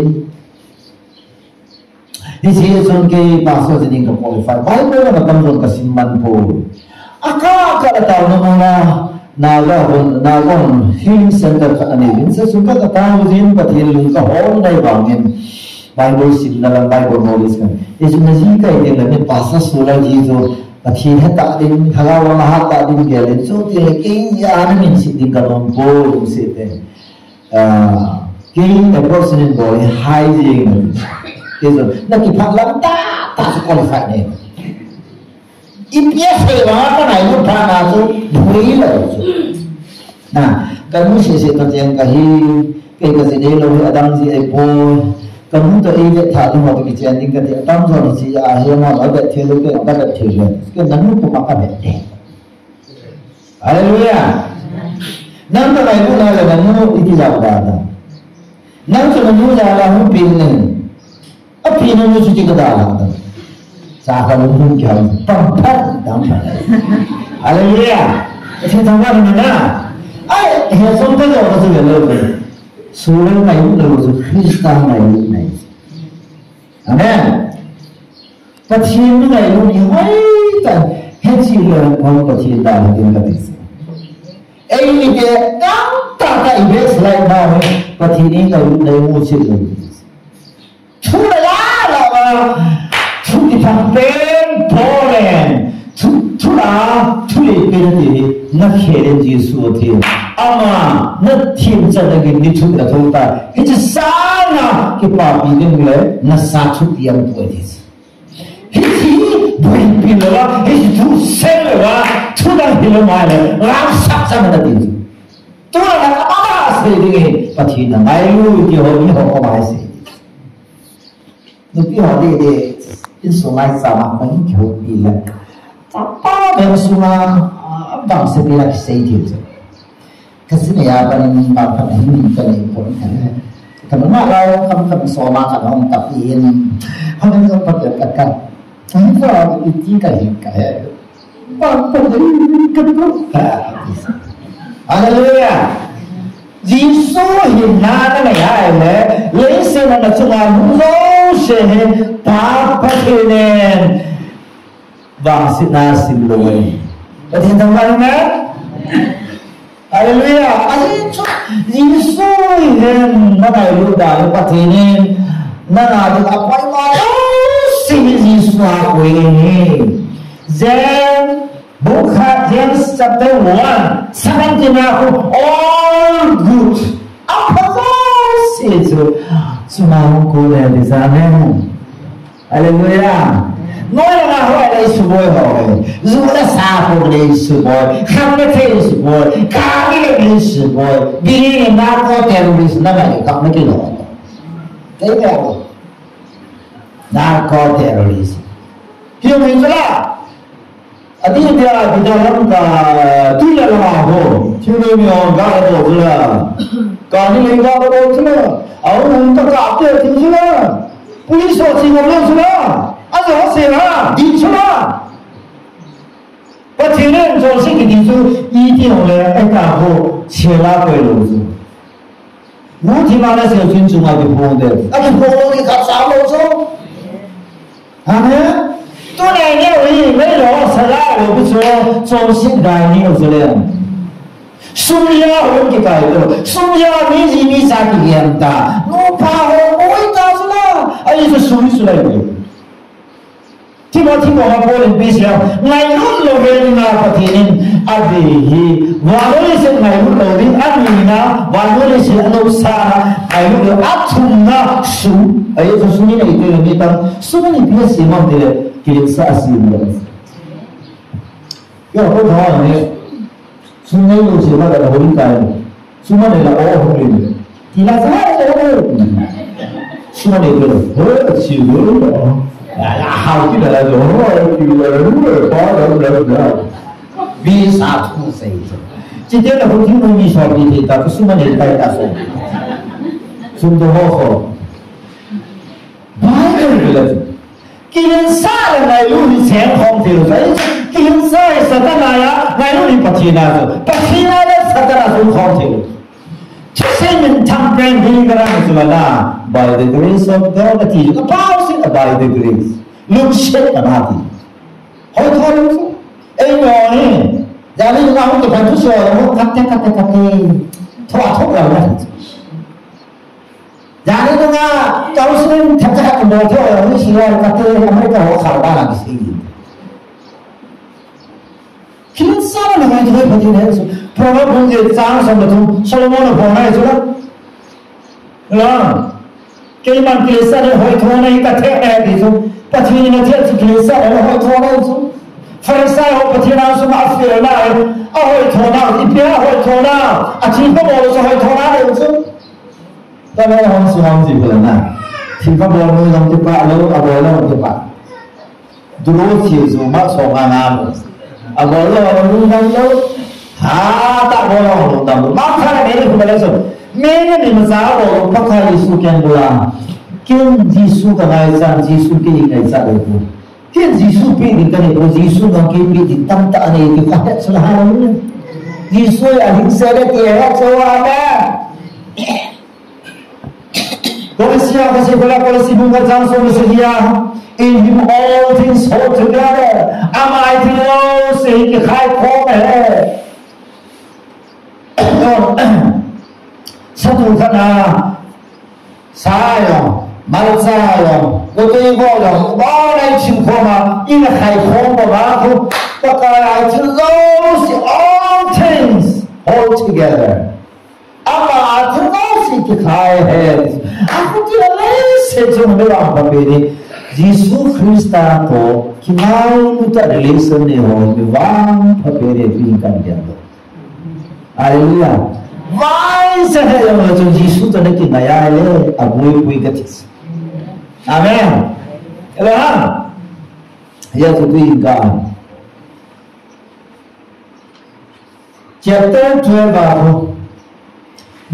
Hiche chun kei pastor ji ding ka qualify. Bible lam atamjon kasim man poi. Akah kah a taona muna, Naga hon, Naga hon healing center khat anei in. Hiche chun ka, katao jin Pathen lung kahol nai vangin. Bible simna lam, Bible knowledge kan. Hiche chun naji kai ding lam in pastor Solar ji chu Pathen hetah ding, Lhagao vang ahat tah ding gel in. Chutile kei a namin sih ding kanom poi, sih te. Ah, kei approach in bol hi hai jing. Kei chu, nakiphat lam tah tah chu qualify nei. Ipi asei vang a kanailut phat na chu, boi lou chu. Na, kanu sese toh cheng kahi, kei kaji deilou hi adang ji ahipoi. Kanu toh eivetthah ding ho toh kichen ding kati, atamjon ji ahi, amaho avet thei lou, kei kavet thei lou. Kei nanu puma kavet thei. Hallelujah. Nang kanailutna le nanu iti jat dada. Nang chu nanu jal a hung peng ne. Api nanu chu iti ka dada. Sa ka lung hung kiham. Pam pam dam. Hallelujah. Iti tama na na. Ai, he som ka jo ka chu le lo. Sule ngailut lou chu Christa ngailut nai. Amen. Pathen ngailut hi hoitah, hiche le hung Pathen dalha ding kati. Eimite tamtah tah i backslide nau hi Pathen ingailutna imu chet lou. Thu la la la va, thu kithang pen, Paul in, thu, thu la, thu le pen ti hi, nakhel in Jesu athi. Ama, nathem chan a gin ni thu la thu ta. Hiche sanga kipapi ding le, nasa thupi aum poi ti. Hiche boipi louva, hiche thu sel louva, thu dang hilou mai le, lamsap chan a ti. Tuna na ama sei ding hi, Pathen a ngailu ti ho, mi ho ko mai sei. Nupi ho dede, insung lai chama, pa hin kihoupi le. Chapa beng sunga, ah, bangsepi la kisei thei chu. Kasei a panin bang khat hin kanei pon kha. Kamama lai kam kam soma ka hong tapi in. Hong in so pa ka ka. Hong so iti kahi kahe. Bang pa dei in ka to. Hallelujah. Jesu hinna nanei a ahile, leiset a nachunga hung jouse hi Pa Pathen in vangsetna asim lou ahi. Pathen thangvah in amen. Hallelujah. Ajeh chu Jesu hin nangailut dan le Pathen in nanga dinga apoimo jouse hi Jesu a koi ahi. James Bung khat, James chapter one, seventeen a khu all good. Apha jouse chu chunga hung kon e ti chu, amen. Hallelujah. Noi le gou ho le suboi ho. Ju le sa ho le suboi. Kham le thei suboi. Kari le suboi. Bini le narco terrorist na mai kham le kilo. Kei le. Narco terrorist. Hiu min chu la. Ati tia, tia lam ka, tui la lama ho. Tui la mi hon ka la to chu la. Ka ni le ka la to chu la. Au hung ka ka te ti chu la. Police ho chi ngam lo chu la. A jo se la, di chu la. Pathen in chonset kiti chu, iti hung le, ei ta ho, se la koi lo chu. Nu thima na sel chun chunga kiphong de. A kiphong lou di khat sam lou chu. Amen. Tuni neo hi, mei lo, sa la lo, pi chu, chonset gai ni lo chu le. Sum ya hung kikai to. Sum ya mi ji mi cha kigem ta. Nu pa ho, oi ta chu la. Ai chu sum chu la. Timothy koma Paul in pi sia, ngailut lou hen na Pathen in abei hi, vannoi leiset ngailut lou ding, anina, vannoi leiset anopsahna, Ai lu le, athumna sum. Ai, so sum ni nei te le ni tang. Sum ni pi si mang te le. Kilen sa si le. Yo, ko tho ni. Sum nei lo si ma da ho ni kai. Sum ma nei la o ho ni. Ti la sa o. Sum ma nei lo. Ho si lo. Ya, ya, ha ki da la lo. Ho ki la lo. Ba la la la. Visa thu sei. Chi te la ho ki mo ni so bi te ta. Sum ma nei kai ta so. Sum do ho ho. Bible le. Kilen sa le ngailu hi seng khom thei lou. Kilen sa hi Satan a, ngailu hi Pathen a. Pathen a le Satan a sung khom thei lou. Thusei minthang pen hi ka ran chu la. By the grace of God, ati chu. Ka pau si, by the grace. Lungset na ati. Hoi thou lou chu. Ei mo ni. Jani na hu ke phan thu so, kate, kate, kate. Thou a thou la na. Jani nunga, kau sin, thep thep ka bol thei, ni si ya, kate, America ho khal ba na si. Kilen sa na ngai thoi Pathen he su. Proverb bung je chang som na thum, Solomon a phone na su la. La. Keiman kilen sa le hoi thou na ka the e ti su. Pathen na the su kilen sa le hoi thou na su. Pharisai ho Pathen a su ma fe na. A hoi thou na, i pe a hoi thou na. A thi ka bol su hoi thou na le su. Tama hong su hong si pula na. Thilpha bol nu jong kipah lou, abol lou jong kipah. Duro si su ma so ma nga mo. Abol lou, abol lou jong lou. Ha, ta bol lou, lou jong lou. Ma kha na mene pula so. Mene ni ma sa bol lou, Pakai Jesu ken bula. Ken Jesu ka ngai chan, Jesu ke ngai chan lou. Ken Jesu pi ding ka nei, Jesu nang ke pi ding tam ta nei, ti kha het sula ha. Jesu ya ding se le ti het so, amen. Kolosia, Kolosia, Kolosia bung khat chang som le sagi a, "In him all things hold together." Ama a thil jouse kikhai khom e. Satu khat a, sa jong, malcha jong, kotui go jong, bou nai chim khom a, in a khai khom ba ma khu, Pakai a thil jouse, all things hold together. Ama a thil jouse kikhai e. A khuti a le se chung mi vangpha pen e. Jesu Christa toh kingailu tah relation nei ho mi vangpha pen e ti kan gel lou. Hallelujah. Vai sa he jong le chung Jesu toh na kingai a le, aboi pui ka ti. Amen. Hello ha. Ya tu tu in ka. Chapter twelve a khu,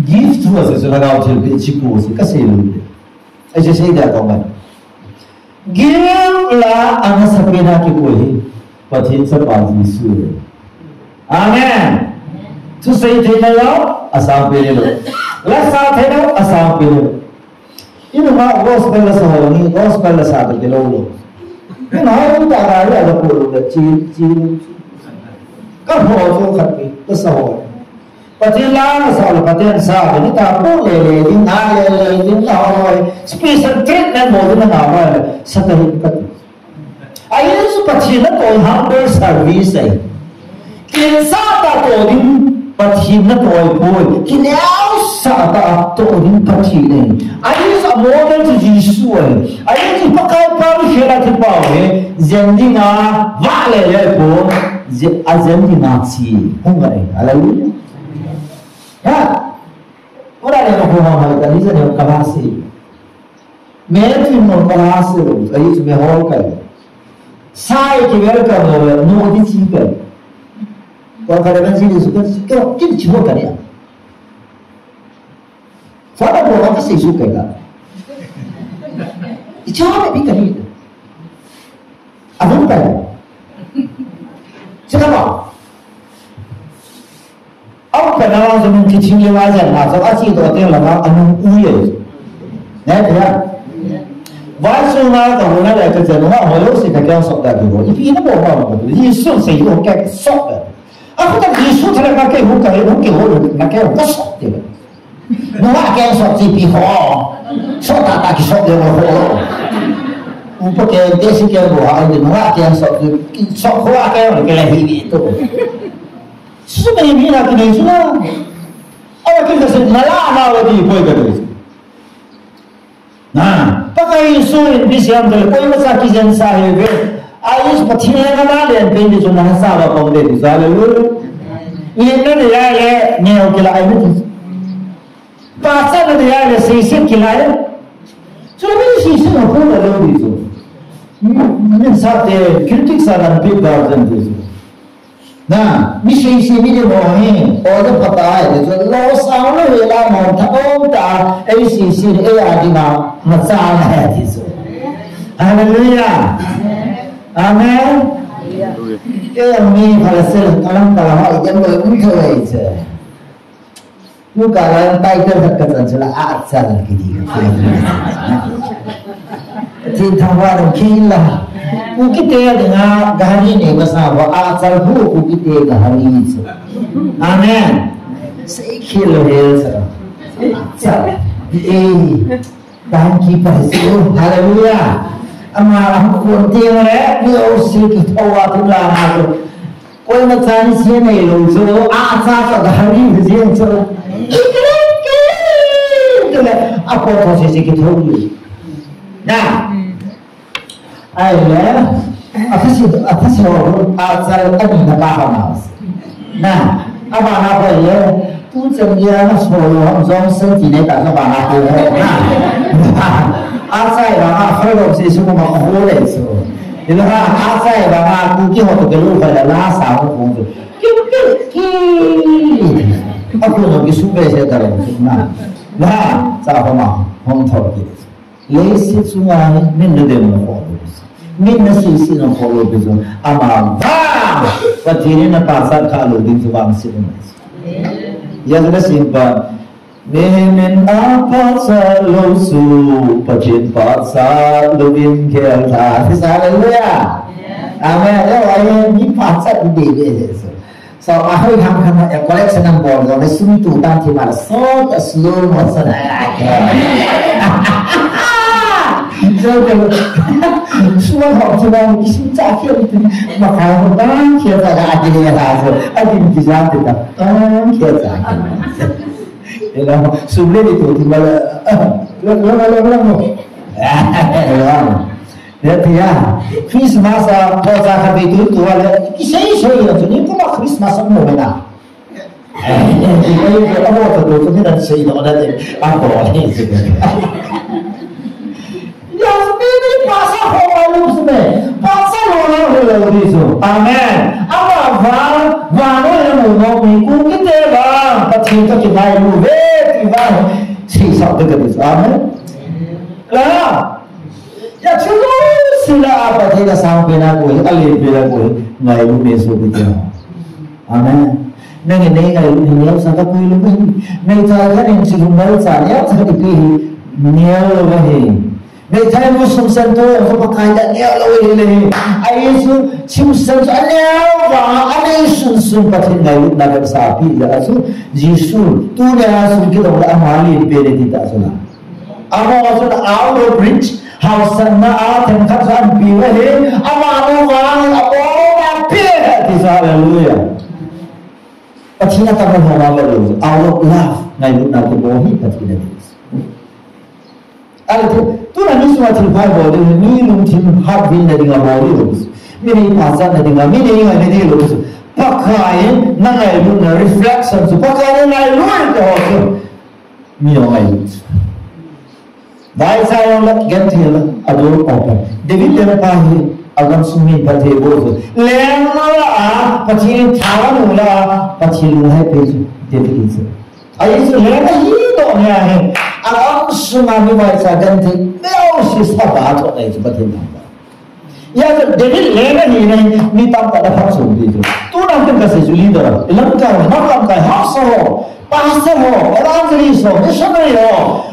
give to us, so lhagao thilpeh chu ko si, ka sei lou. Ei, sei sei dia ko mai. Give la a masapen a kikoi hi Pathen Chapa Jesu. Amen. Thusei thei nalou, asang pen lou. Lasa thei nalou, asang pen lou. Inunga gospel lasa ho ni, gospel lasa toh kilou lou. Inunga hoi ta ga ya ga pu lou le, chi, chi lou. Ka ho chu khat ni, ka sa ho. Pathen la sa lou, Pathen sa lou, ni ta pu le le ding, na le le ding, na ho ho. Special treatment mo ding na ho le, sa ta hi ka ti. Ahi chu Pathen natoh humble service ahi. Kineosah tah toh ding Pathen natoh ahipoi. Kineosah tah toh ding Pathen ahi. Ahi chu model chu Jesu ahi. Ahi chu Pakai pa khela thi pau ahi. Jen dinga vah le le po. Je-, a jen dinga chi. Hung ahi. Hallelujah. Ha. Ora le ko ha ha ta ni sa ne ka ba si. Meeting mo ka la se lo, ahi chu me hol kai. Sai ki welcome lo, no di chi kai. Ko ka le ban chi ni su ka, ka kin chi ho ka ni. Fa da bo ka sei su kai la. I cha me bi ka ni. Avun kai. Sila ba. Au ka na wang zong kiching le wa jan na zong a chi to te la ma anu u ye. Ne te ya. Wa su ma ka ho na le ka jan ma ho lo si ka kya sok da bi ho. Ipi na bo ma ho. Li su se yo ka sok da. A ko ta li su ta ka ke ho ka ho ke ho na ke ho ka sok te. Nunga keng sok chi pi ho. Sok ta ta ki sok de ho. Upa keng te si keng bo ha de nunga keng sok chi ki sok ho a keng ke la hi ni to. Su me mi na ki nei su na. Awa ki ka se na la na wa di poi ka de. Jesu in bisiam tele, koimacha kijen sa hih uve. Ahi chu Pathen lenggam a len pen ti chu nasa va pom ve ti chu, hallelujah. Len na dei ahile, neo kila ahi ti chu. Pachat na dei ahile, seiset kila ahi. Chu mi seiset na pum na lou ti chu. Min sa te, critic sa lampi guardian ti chu. Na, mi seiset mi dei mo hi, o dei phat ahi, ti chu, lo sang lo hi la mo, tha om ta, ei seiset, ei a ding a, ma cha na he ti chu. Hallelujah. Amen. Ei mi phala sel, kalam kalam, i dem lo, um thei che. Tuka la title khat ka chan chu la, Ahchal kiti ka. Pathen thangvah in um kit in la. Kukite dinga gahari nei masa uva, Ahchal hu Kukite gahari chu. Amen. Sei khel lou hel chu. Ahchal. Ei. Thank you, praise you. Hallelujah. Ama la hung kon teng le, mi o si kithou a tu la na tu. Koima chan se nei lou chu, a cha cha da hari jeng chu. Ikre ke, kele, a po tho se se kithou ni. Na. Ahile, athase, athase ho, Ahchal ani na pa ha ma. Na, abana ho ye, tuchan geiya na so lo, ham jong sen ti ne ta na bana ho na. Ahchal banga, fai lo se su ma ho le su. Ila Ahchal banga, Kuki ho to ke lo fai la la sa ho ko. Ki, ki, ki. Ako no ki su be se ta lo na. Na, sa ho ma, hom tho ki. Leiset chunga hi min na dem na kho lou. Min na seiset na kho lou pi chu. Ama vang. Pathen in na pachat kha lou ding chu vangset um. Hia chu na sim pa. Mihem in a pachat lou chu, Pathen pachat louvin khel tha. Hallelujah. Amen. Ei, ei, mi pachat ding ding. So, a hoi ham khan a collection an bol jong le sum tu tan thi ma la so a slow motion a la ke. So, ke, sum a hom thi ma ki sum cha ke ni ma ka ho tan ke ta ga a ki le ha so, a ki ki ja ti ta tan ke ta ke. You know, sum le ni tu thi ma la, la, la, la, la, la. Tia, Christmas a, po cha kha be tu tu le, kisei sei le tu ni kuma Christmas a mo na. Eh, eh, eh, eh, amo to tu ni na sei no na de, a po ni. Ya, se ni pa sa ho ma lu se me. Pa sa lo na ho lo ni so. Amen. Ama va, va no ya mo no mi Kukite va, Pathen to ki vai lu ve, ki va. Sei sa de de. Amen. La. Ya chu lo sila a Pathen a sang pen a koi, a len pen a koi, ngailu me so pi tia. Amen. Nang in nei ngailu hi neo sa ka pui lu hi. Meithai khat in chi lu mal cha neo sa ka ti pi hi neo lo hi. Meithai nu sum sen to, ko pa kai da neo lo hi le hi. Ahi chu sum sen to a neo va, a nei sun sun Pathen ngailu na ka sa pi da chu Jesu. Tu ne a sun ki lo la a ma len pen ti ta chu la. Amo chun out of reach, haosanna a themkhat chu an pe u ahi, amanu vang in abon a pe ti chu, hallelujah. Pathen a tama ho ma bel lo, out of love, ngailutna kibol hi Pathen a ti. Ahile, tuna mi sunga thil phai bol ding, mi lungthim hatvilna dinga bol ding. Mi nei pachatna dinga, mi nei ngaina ding lo. Pakai in na ngailutna reflection chu, Pakai in na ngailut te ho chu. Mi jong ahi. Vaicha jong le, genthei le, a door open. David lengpa hi, a gamsung mi Pathen bou chu. Leng la a, Pathen tha la nu la, Pathen lungheipi chu, David hi chu. Ahi chu leng ahi doh nia hi. A gamsunga mi vaicha genthei, mi jong si sa ba chu ahi chu Pathen thangvah. Hijeh chun David leng ahi nahi, mi tamtah in aphatchompi chu. Tuna kin kasei chu leader, lamkai, nam lamkai, haosa ho, pastor ho, evangelist ho, missionary ho,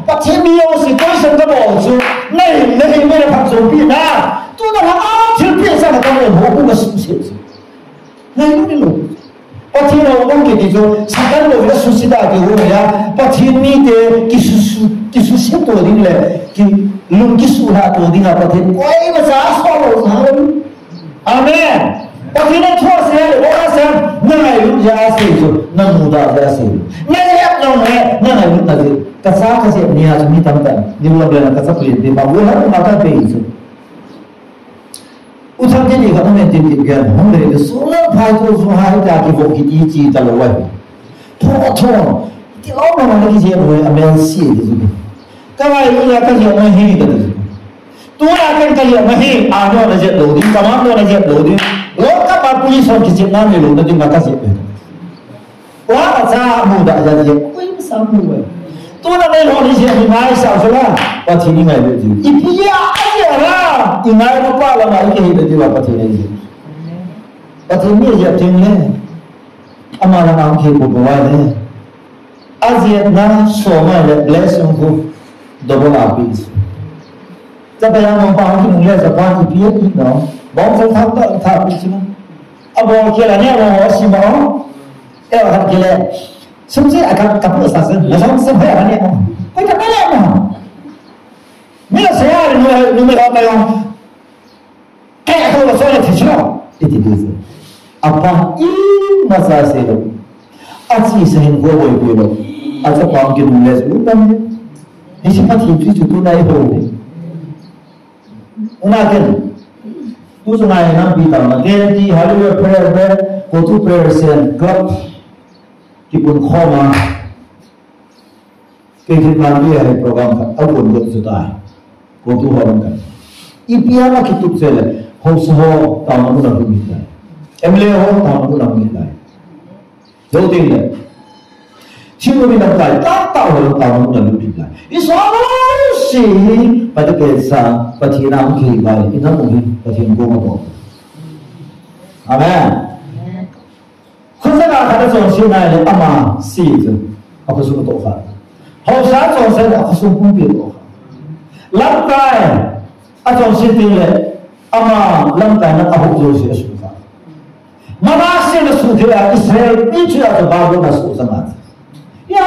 Pathen mi jouse question kabol chu, nahi, nahi, mi na phatchompi na. Tuna lhagao thilpeh sa na kabol ho, ku kasuse chu. Nahi, nahi lou. Pathen a um kiti chu, Satan bou le suhset a kium ahi, Pathen mite kisuhset, kisuhset to ding le, ki lung kisuhlha to ding a Pathen koimacha asol lou jeh. Amen. Pathen a thu asei le, o asei, na ngailut jeh a asei chu, na mudah jeh a asei. Na ngailut jeh a asei. Kacha kajep nia chu mi tamtah in, ni lam le na kacha plen pe ma, wo la ma ka pe chu. U Thang kiti khat um in tin ti pian, hung le, le, so la phai to so hai ta ki vo ki ti chi ta lo wai. Tho, tho. Ti lo ma ma ki je mo a mel si ti chu. Ka wai lu ya ka je mo hi ka ti chu. Tu la kan ka je mo hi, a no na je lo di, ka ma no na je lo di. Lo ka pa police hon ki je na me lo na di ma ka je. Wa cha mu da ya ye, koi sa mu wai. Tu na nei ho ni je ni ngai sa so la, Pathen ni ngai le ji. Ipi a ye ra, i ngai no pa la ma i ke hi le ji wa Pathen ni ji. Pathen ni ye ting le. Ama la ma ke bo bo wa le. A je na so ma le blessing ko double a pi. Cha pa ya mo pa ki nung le sa pa ipi a i no. Bong sa tha ta tha pi si ma. A bo ke la ne mo si ma. E a kile. Sum se a ka ka pu sa se, la sum se phai a ne mo. Ko ta ka le mo. Mi la se a ni ni me ka pa yo. Ke ko la so le ti cho. Iti du se. A pa i ma sa se lo. A chi sa hin ko boi ko lo. A cha pa ki nung le su ta ni. Ni si pa ti ti tu na i ho. Una ken. Tu sungai nam pi tam na. Ken ti Hallelujah prayer be. Ko tu prayer sen. Club. Kipun khoma. Kei kit man pi hai program khat. A pun dot su tai. Ko tu ho kan. Ipi a ma kitup se le. Ho su ho. Ta ma tu na tu mi tai. M L A ho. Ta ma tu na mi tai. Zo ding le. Thil mi lamkai, ta ta ho lamkai, ho lamkai, lamkai. I so lo si, Pathen sa, Pathen a ki bai, i na mo hi, Pathen ko ma to. Amen. Khun sa ka kha da chonset na le ama si chu. A khosung to kha. Hausa chonset a khosung pumpi to kha. Lamkai, a chonset ding le, ama lamkai na a ho jo si a su kha. Manasseh na suhthei a Israel mi chu a chu Babylon na suh chang a. Ya,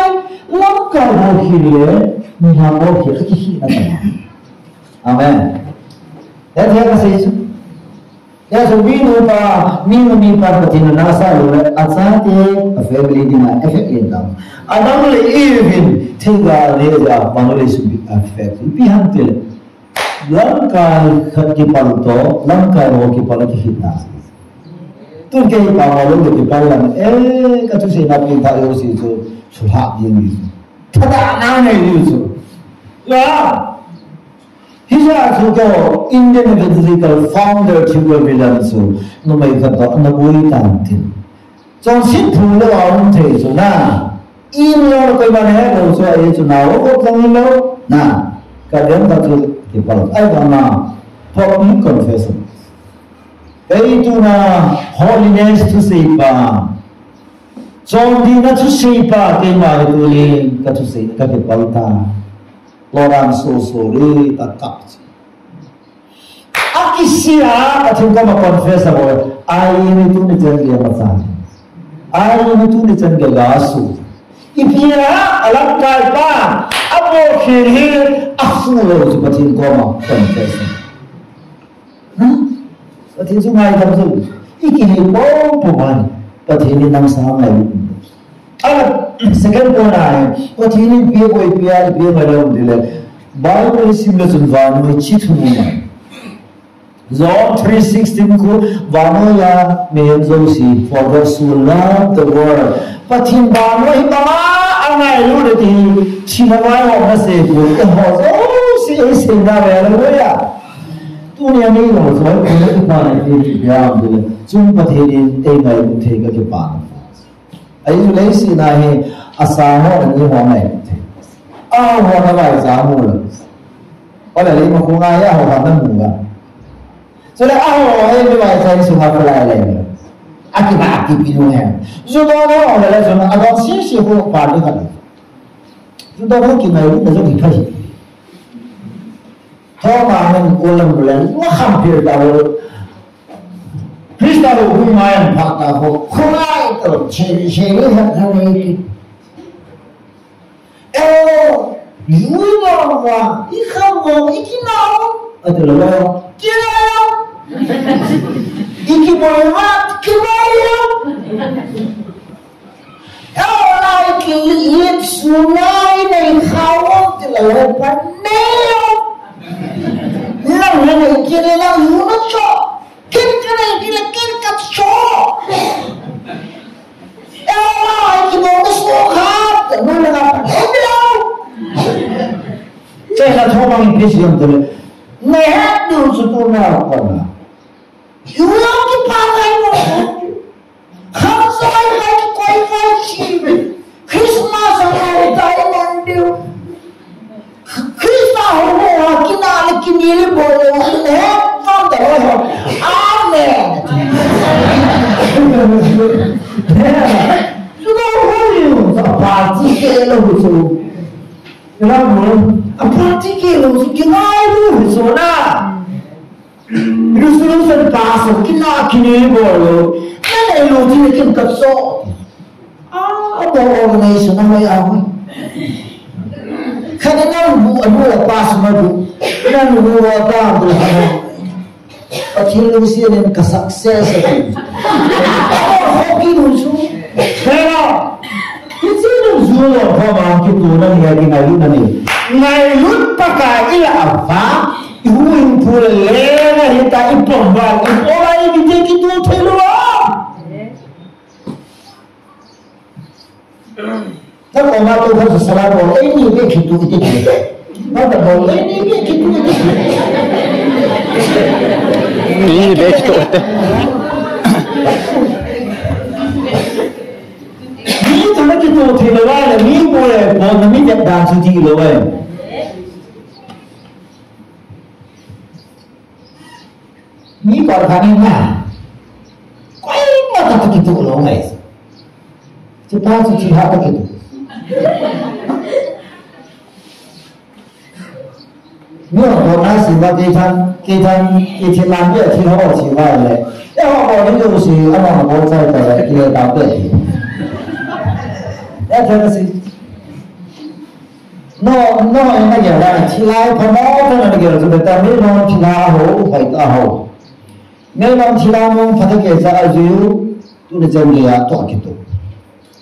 lamkai ho hi le, mi ha ho hi a kihi na chang. Amen. Ya, ya ka sei chu. Ya, so mi nu pa, mi nu mi pa Pathen na sa lo le, a chate, a family ding a effect le ta. Adam le Eve in, thil ga le ja, pa le su bi effect. Pi han te le. Lamkai khat kipal to, lamkai ho kipal a kihi na. Tun kei pa ma lo le kipal lam, eh, ka thusei na pi ta yo si chu, chu ha di ni. Tha da na nei ni chu. Ya. Hi ja chu ko Indian evangelical founder chu ko William chu. No mai khat to, na bui tan tin. Chonset phung lou a um thei chu na. In lo koi ban he lo chu a e chu na o ko tang in lo. Na. Ka dem ta chu kipal. Ai ba na. Public confession. Kei tu na holiness thusei pa. Chondih na thusei pa keima hi tu ni ka thusei ka kipal ta. Lorang so so ri ta kap. A kisia, Pathen koma confess a bol. Ai ni tu ni chen dia ma sa. Ai ni tu ni chen dia ga su. Ipi a, a lamkai pa, a bol khin hi, a fu lo chu Pathen koma confess. Hmm? Pathen chu ngai dam chu. I kihei pon pon a. Pathen in nang sa ngai. Ala, second point a, Pathen in ipi bol, ipi a, ipi ngai lo ding le. Bible sim le chun vannoi chi thu ngai. John three sixteen khu, vannoi a mihem jouse, for God so loved the world. Pathen vannoi hi banga a ngailu le ti, thina vai ho na se khu, eiho jouse, ei seina ve le ya. Tunia mi lo so, ei pa na ti ti ya le. Chun Pathen in ei ngailu thei ka kipana. Ahi chu leiset a hi, a sang ho, a ni ho ngai thei. A ho na vai za mu lo. Wala lei ma khu ngai a ho na mu ga. Chule a ho he mi vai chai sunga phalai le. A kiba kipi nu he. Ju do no le le jun a don si si ho pa du ka. Ju do no ki ngai lu na ju ki phai. Thoma ngan ko lam le. Wa kham pir ta lo. Krista lo hui mai an pha ta ho. Khongai to che che ha ha nei ki. Eo, yui lo wa, i kham ho, i kinao. A te lo wa, kinao. I kiboi wa, kiboi yo. Eo, lai ki, i sunai nei. Khao ti la lo pa neo. Lang na nei ki le lang yu na cho. Kin ka nei ki le kin ka cho. E la ai ki mo ka so kha. Ka no la ka pa neo. Che la tho bang pi si yam te le. Nei ha du su tu na pa na. Yu lo ki pa ngai mo. Kham sai ngai ki koi ngai chi. Christmas a ngai tai man diu. Christmas ho mo ha ki na le ki ni le bo le wa ne. Fam da ho. Amen. Su no ho yu. Sa party ke lo hu su. Ila mo. A party ke lo su ki ngai lo hu su na. Resolution pass ho, kina kine bol lo. Na nei lo ti le kin ka so. Ah, abo organization na mai a hui. Kana na bu, bu la pass ma bu. Na bu la ta bu la. Pathen lungset in ka success a. Abo ho ki lungsu. Pero, Hiche nung ju lou kho vang kitoh na ni, kingailut na ni. Ngailut Pakai ila ava, ihu in pu le le na hita ipom ba, ipo ba i kitoh thei lou a. Na ko ma to kha sala ko, ei ni be kitoh ite. Ba ta bol, ei ni be kitoh ite. Ei ni be kitoh ite. Mi toh na kitoh thei lou vai le, mi bol le, bol na mi vet dan chu ti lou vai. Mi bol kha ni na. Koima toh kitoh lou vai. Chu pa chu chi ha toh kitoh. Mi ho na si ma kei than, kei than, kei thin lang kei thin ho si ma le. E ho ko ni lo si, ama ho ko chai ta le, kei ta pe. E than si. No, no, e na kei la, thi lai pha mo, than na kei la, so ta mi no thi la ho, hai ta ho. Ngai lam thilha mong phatah kei cha a ju, tuni chan geiya toh kitoh.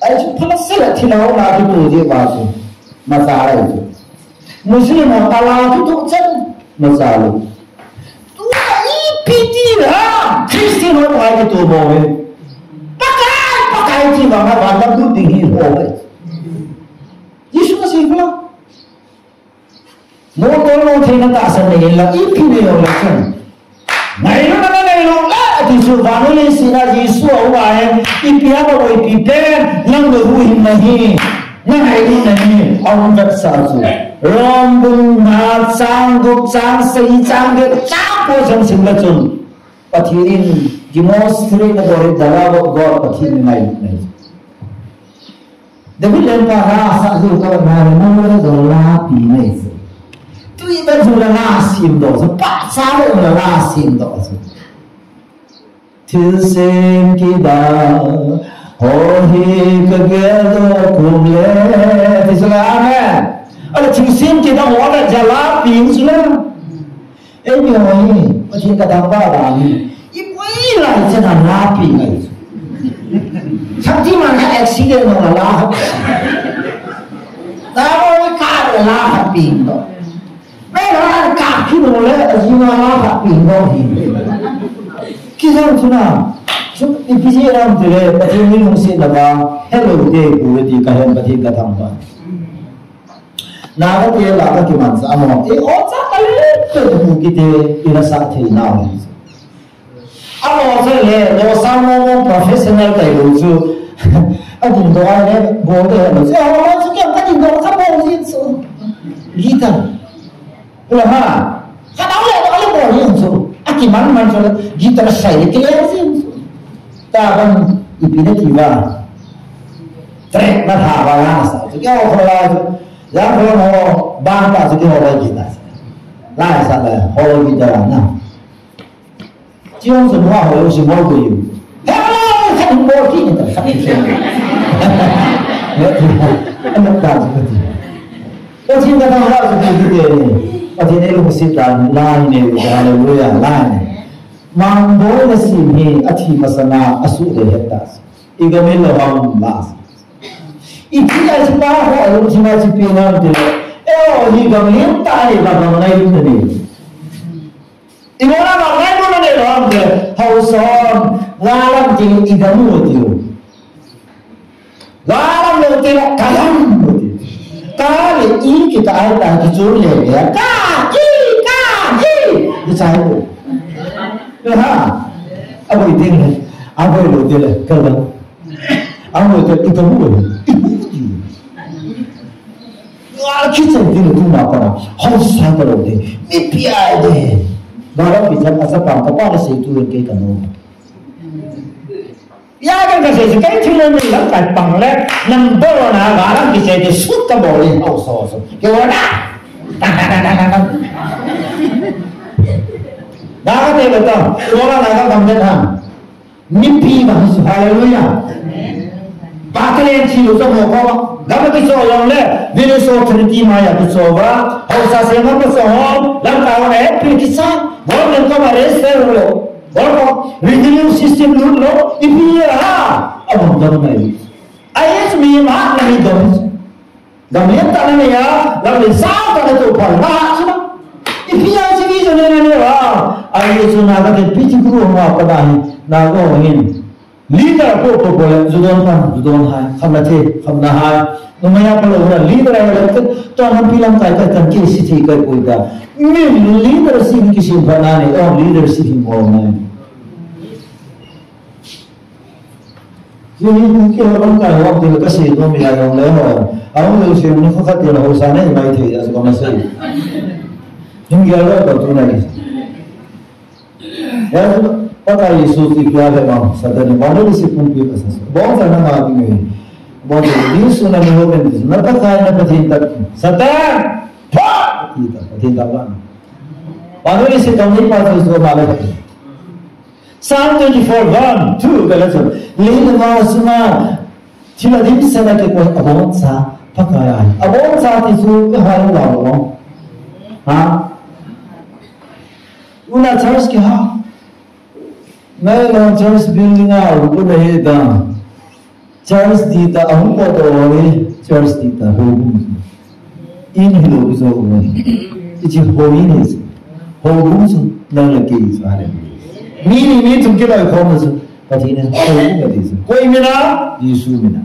Ahi chu phatah sela thilha ho na kitoh jeh uva chu. Macha ahi chu. Muslim ho tala kitoh chan. Macha lou. Tua ipi ti ham. Christian ho toh kitoh bou ve. Pakai, Pakai ti vang a vang lam lut ding hi ho ve. Jesu Masih pha. Mo tol mo theina tahsan nei la, ipi nei jong le chun. Ngailutna nei jong le, ati chu vannoi leiset a Jesu a um a hin, ipi a bol ipi pen, nang le hu hin nahi, na ngailutna hi, a um vetsah chu. Rom bung nga chang gup chang sagi chang get chang ko chang sim le chun. Pathen in demonstrate na bol hi the love of God, Pathen in ngailutna hi. David lengpa la sah jong ka na ni mo la jong la pi nei se. Tui ba jong la la sim doh se, pahcha ba jong la la sim doh se. Thilsem kida ho hi ka gel doh kum le. Ti se la amen. Ala thilsem kida ho la jong la pi se la. Eimi ho hi, Pathen ka thangvah vang hi. Iboi lai chan a la pi ngai. Shaktiman khat accident ho la la khat. Taboi khat la la khat pi to. Mei la la khat ki no le, ajing la la khat pi to hi. Kijang chu na. Chu ipi jeh ham ti le, Pathen mi lungsetna vang, hello te pu ti ka hen Pathen ka thangvah. Naga te la ka kimansa amo. E, o cha ka le, to tu kiti, ina sa thei nau. Amo cha le, lo sa mo mo professional tai lo chu. A din do ai le, bo de lo. Se ho lo chu ke ka din do ka bo ji chu. Guitar. Ula ha. Ka dau le, ka le bo ji chu. A kiman man chu, guitar sai le, ki le ji chu. Ta ban, ipi na ki ba. Track na tha ba la sa. Chu ke ho la chu. Yang ko ho bang ta chu ki ho ba ki ta. Lai sa la ho ki ta na. Chiong su ma ho si mo ko yu. He la ka ni mo ki ni ta. Ana ta chu ti. Ko chi ka ta ha chu ti ti ni. Ko chi ne lu si ta lai ne, hallelujah, lai ne. Mang bo na si ni a thi ma sa na a su de he ta. I ga mi lo ham la. Ipi a si pa ho, alung si ma si pi ngam ti le. E o, hi gam lim ta ni, ba gam ngai lim ta ni. I mo na gam ngai mo na ni lo ham ti le. Hausa, nga lam ti i gam mo ti o. Nga lam lo ti le, ka lam mo ti. Ka le i ki ta ai ta ki chu le le. Ka, i, ka, i. Ni sai ko. Ha. Abo i ti le. Abo lo ti le. Ka lam. Amo te ito mo. Wa kichai ti lo tu ma pa. Hausa ta lo de. Mi pi ai de. Ba ra pi sa asa pa pa pa se tu ke ka no. Ya ka ka se se kai thu lo ni la ka pang le. Number one a ba ra kichai de sut ka bo le hausa so. Ke wa na. Na ka te lo ta. Ko la na ka kam de na. Mipi ma hi su, hallelujah. Amen. Patalen chi lo sa mo ko, gama ki so long le, village authority ma ya ki so ba, hausa se ma ko so ho, lam ka wa e pi ki sa, government ko ma re se lo, ko ko, revenue system lo lo, ipi ya ha, abang dam mai. Ai es mi ma na mi dam. Gam len tah na nei a, gam len sao tah na tou pha, na ha chu na. Ipi a chi ki chu nei na nei a. Ai chu na ka te pi chi guru ma pa na hi, na go hin. Leader ko ko ko le, ju don pha, ju don hai, kham na the, kham na hai. No ma ya pa lo na leader ai le, to na pi lam kai kai kan ke si thi kai poi da. Mi leader si ki si pha na nei, o leader si ki mo na. Ni, ni, ni, ke ho bang ka ho, te ka se no mi la yong le ho. Ahung le se ni kho khat te la ho sa nei mai the, as ko ma se. Ni ya lo ka tu nai. Ya, Pakai Yesu ti pia le ma, Satan ni ma le si pum pi ka sa. Bon sa na ma ti ni. Bon sa ni su na ni ho ben. Na Pakai na Pathen ta. Satan! Pa! Ti ta, Pathen ta ba. Ma le si tong ni pa tu so ma le. Psalm twenty-four, one, two, ka la chu. Leilanga sunga, thil a dimset a kikoi aboncha, Pakai ahi. Aboncha ti chu, ka hai la lo. Ha? Una church ki ha. Ngai lo church building a, u na he da. Church ti ta ahung ko to ni, church ti ta houbung. In hi lo zo ni. Ichi ho in is. Houbung su nang le kei su ale. Mi ni mi thum ki lo khom su. Pathen in houbung ka ti su. Koi mina, Jesu mina.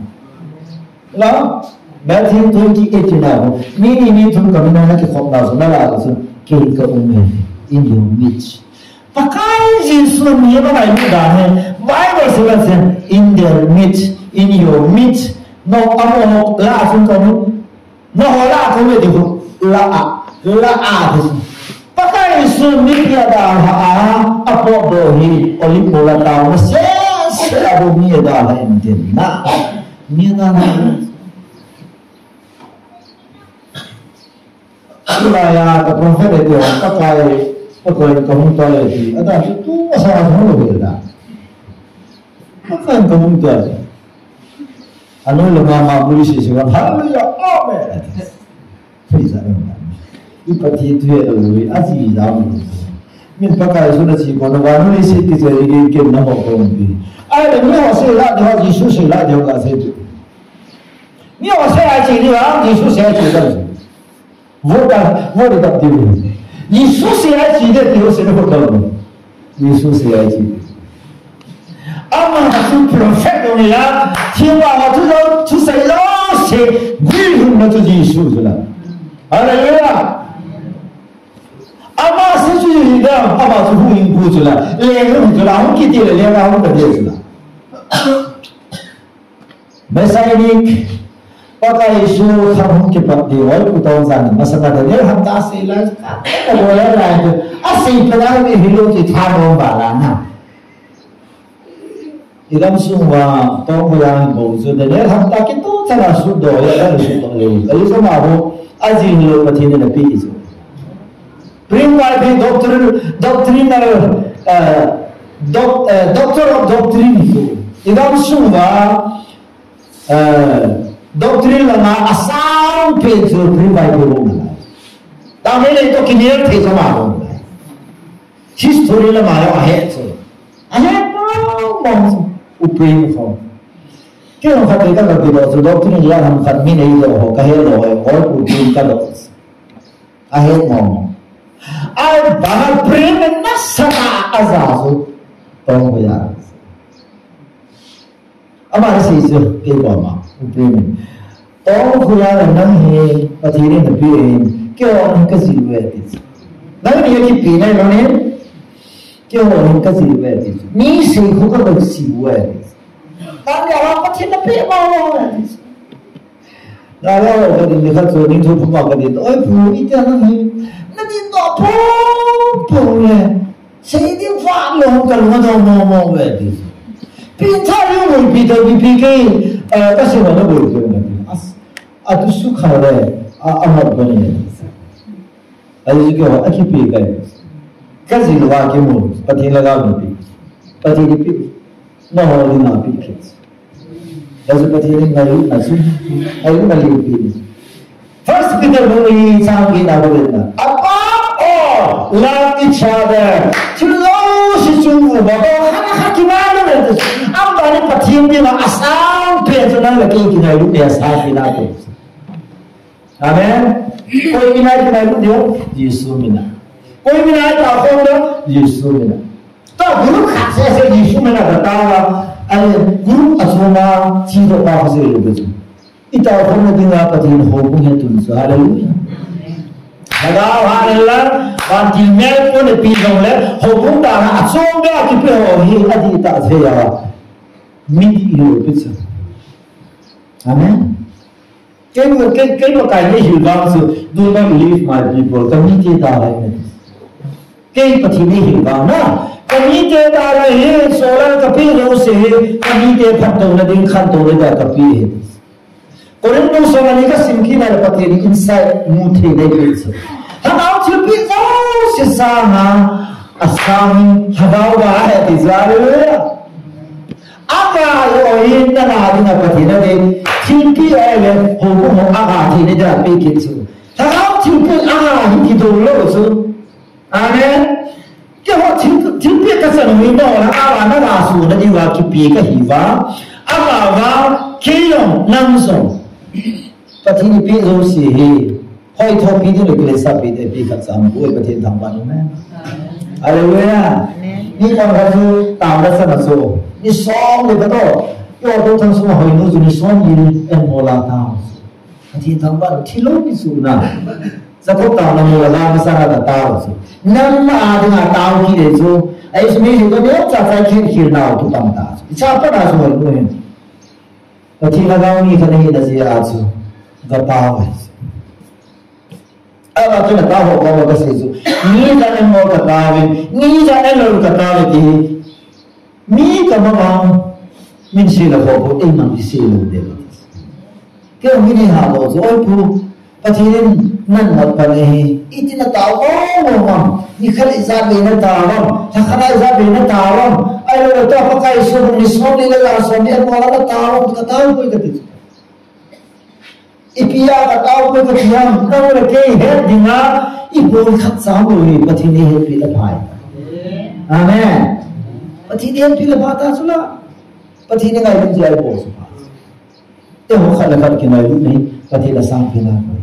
La, Matthew twenty-eight na ho. Mi ni mi thum ka mina na kikhom na su, na la su. Kei ka um in your midst. Pakai Jesu mi a ngai mi dan he. Bible se la se, in their midst, in your midst. No, amo la sun ko. No, la ko me di ko. La a, la a di. Pakai Jesu mi a da ha a, apo do hi, oli mo la ta, se, se abo mi a da ha in din na. Mi na na. Hilaiya ka prophet e tia, Pakai, Pakai ka hung tai e ti. Ada tu tu asa asa hung lo da. Pakai ka hung tai. Anu lo ma ma buli si si wa, hallelujah, amen. Praise the Lord. I Pathen thu e lo, a si da mo. Min Pakai su na si ko na wa nu si ki se ri ki na ho ko ni. Ai le ni ho se la de ho, Jesu se la de ho ka se tu. Ni ho se a chi ni wa, Jesu se a chi da. Vote a, vote a diu. Jesu se a chi de ti ho se vote a. Jesu se a chi. Ama su prophet lo ni la, thilha ho thu lo, thusei lo se, gui hun na chu Jesu chu la. Hallelujah. Ama se chu hi da, ama chu hu in bu chu la. Le hu chu la, hu ki ti le, le na hu ka de chu la. Messianic, Pakai Jesu khang hung kipat ding, oi, pu tong zan, masanga Daniel hapta sei lai, ka bol lai lai, a sei pe lai ni hi lo ti tha no ba la na. I gam sung uva, tong ko yang bo chu, Daniel hapta ki to cha la su do, ya la su do le. Ka li sa ma ho, a ji lo Pathen na pi chu. Pre-Bible doctrine, doctrinal, uh, doc-, uh, Doctor of Doctrine chu. I gam sung uva, uh, doctrine langa asang pen chu Pre-Bible langa. Ta me le to kinel thei sa ma ho. History lama ahe chu. Ahe pa mo chu. U Pre ko. Kei jong khat vei ka, ka kidoh chu, doctrine la ham khat mi neidoh ho, ka hedoh ho, hoi pu tin ka doh. A het mong. Ai ba prem na sa a ja chu. Tong ko ya. Ama si chu, kei ko ma. Prem. Tong ko ya nang hi, Pathen in na pi in. Kei ho ka ji ve ti. Nang ni ki pi nai lo ni. Kei ho ka ji ve ti. Ni si ko ka ji ve ti. Tang ya la Pathen na pi ma ve ti. Nalai ka din ni khat chu, ning thu puma ka din. Oi, pu, itia nang hi. Na din doh pum pum le. Sei din fa lo ka lo do mo mo ve ti. Pi tha yu mo pi to pi pi ke, eh, ka se mo na bo ko na. As, a tu su kha le, a, a mo ko ni. Ahi chu keiho a kipe kai. Ka jil uva kimu, Pathen lhagao in pi. Pathen in pi. Nangho dinga pi kit. Ahi chu Pathen in ngailutna chu, ngailutna liu pi. First Peter bung li chang get na bung get na. Above all, love each other. Thil jouse chung uva bou, khat le khat kingailutna. Above all, Pathen dinga asang pen chu nang le kei kingailut le asang pen a pen. Amen. Koi mina kinailut diu, Jesu mina. Koi mina itaokhom diu, Jesu mina. Tua group khat seh seh Jesu mina kataova. Ahile group achunga chedoh pa khat seh lou chu. Itaokhomna dinga Pathen houbung hi tun chu. Hallelujah. Lhagao hallelujah. Vantil mel pon epi jongle houbung dana achom beh a kipe ho hi adih tah thei a. Midih lou pi chu. Amen. Kei, kei, kei, kei, kei, kei, kei, do not leave my people. Ka mite dalha hi. Kei Pathen in eihil vang na. Ka mite dalha hi, solar ka pe jouse hi, ka mite phatdohna ding, khantouna dia ka pe hi. Korinth bung som le ni ka sim kit na le Pathen in insight mu thei nei pe chu. Lhagao thilpeh jouse sanga, asang hi, lhagao va ahi ti chu, hallelujah. Aga hi o hi nanga dinga Pathen in thilpeh ahile houbung ho aga thei ni dia pe kit chu. Lhagao thilpeh aga hi kidou lou chu. Amen. Keiho thil, thilpeh kachan u hi nangho lhagao a naga suna diuva kipe kahiuva. Aga va kei jong nang jong. Pathen in eipeh jouse hi. Hoi thopi ding le kiletsahpi ding eipeh khat cha um poi, Pathen thangvah in. Amen. Hallelujah. Amen. Mi khat chu taona chan a chu. Ni som le katoh. Keiho Thangsunga hoinu chu ni som ni en mo la tao. Pathen thangvah in thilou ni chu na. Jacob taona mo la la masa na ta tao chu. Nangma a dinga tao kit le chu. Ahi chu mi hi ko ni cha cha khen khel nau tu tam ta chu. Icha pa na chu hoinu hin. Pathen lhagao mi khat nahi na jeh a chu, ka tao e. Ama chu na tao ho ko ka sei chu. Ni jan en mo ka tao e, ni jan en lou ka tao e ti. Mi ka mang ang, min sei la ho ko, ei mang ti sei lou de. Kei mi ni ha lo chu, oi pu, Pathen in nang mat pan ahi, iti na tao mong mong am, ni khat ijat vei na tao am, lha khat ijat vei na tao am, ahilou le tua Pakai soh ni som ni le ja som ni a mo la na tao am, ka tao poi ka ti. Ipi a ka tao poi ka ti am, nang le kei het dinga, i bol khat cha lou hi, Pathen in eihetpi le phai. Amen. Pathen in eihetpi le phai ta chu la. Pathen in ngailut jeh a i bol chu pha. Eiho khat le khat kingailut nei, Pathen asang pen a koi.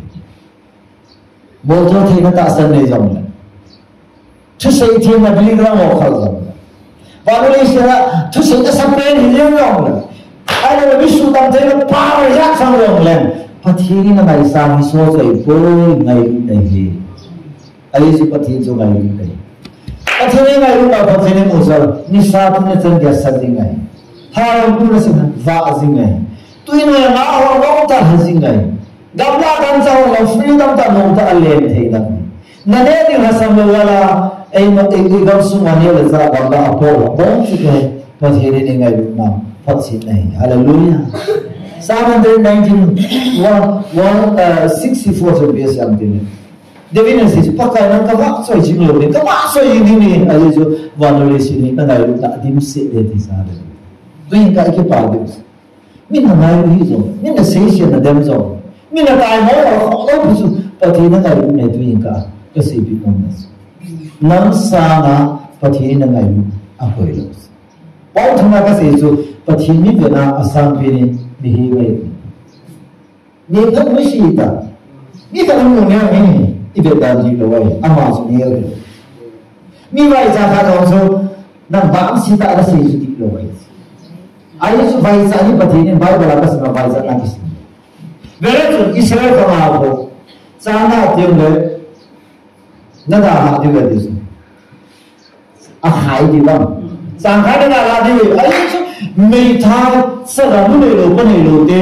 Bolthei theina tahsan nei jongle. Thusei themna building ho khal jongle. Vannoi leiset a thusei asah pen hi jeng jongle. Ahilou le mi suhdam theina power jat sang jongle. Pathen in angaisang hi sohcha ahipoi, ngailut ahi. Ahi chu Pathen chu ngailut ahi. Pathen in ngailut a Pathen in mu chu, nisa tuna chan dia sa ding ahi. Tha tuna chan vah jing ahi. Tui noi a nga ho lom tah a jing ahi. Gamla kan cha ho lom free dam tah lom tah a lem thei dam. Na ne ding lhasam lou vala, ei ma, ei, ei gam sung a ne le cha gamla a po la. Bong chu ke, Pathen in ngailutna, Pathen ahi. Hallelujah. Psalm one hundred nineteen, one, one, uh, sixty-four chu bia siam tin. David in asei chu, Pakai nang ka vahchoi jing lou ding, ka vahchoi jing ding ahi, ahi chu vannoi leiset hi na ngailutna a dimset ding ti sa le. Tuin ka kipa ding. Min na ngailu hih jong, min na seisen na dem jong, min na taimo a khoh lou pi chu, Pathen na ngailu nei tuin ka, ka seipeh nom na chu. Nang sanga Pathen na ngailu a koi lou. Pau thum a ka sei chu, Pathen mi vena asang pen in, Mihem ahi. Mihem ahi, mihem ahi. Mi khat amu neo hi, i vet dan ji lou ahi, ama chu neo ahi. Mi vaicha khat jong chu, nang vamsi tah nasei chu dihlou ahi. Ahi chu vaicha hi Pathen in Bible a kasei ma vaicha na kisei. Vele chun Israel khang a ho, chang na teng le, na dalha diu ahi chu. Akhai diu vang. Chang khai na dalha diu. Ahi chu meithai sa la nu neilou, pa neilou te.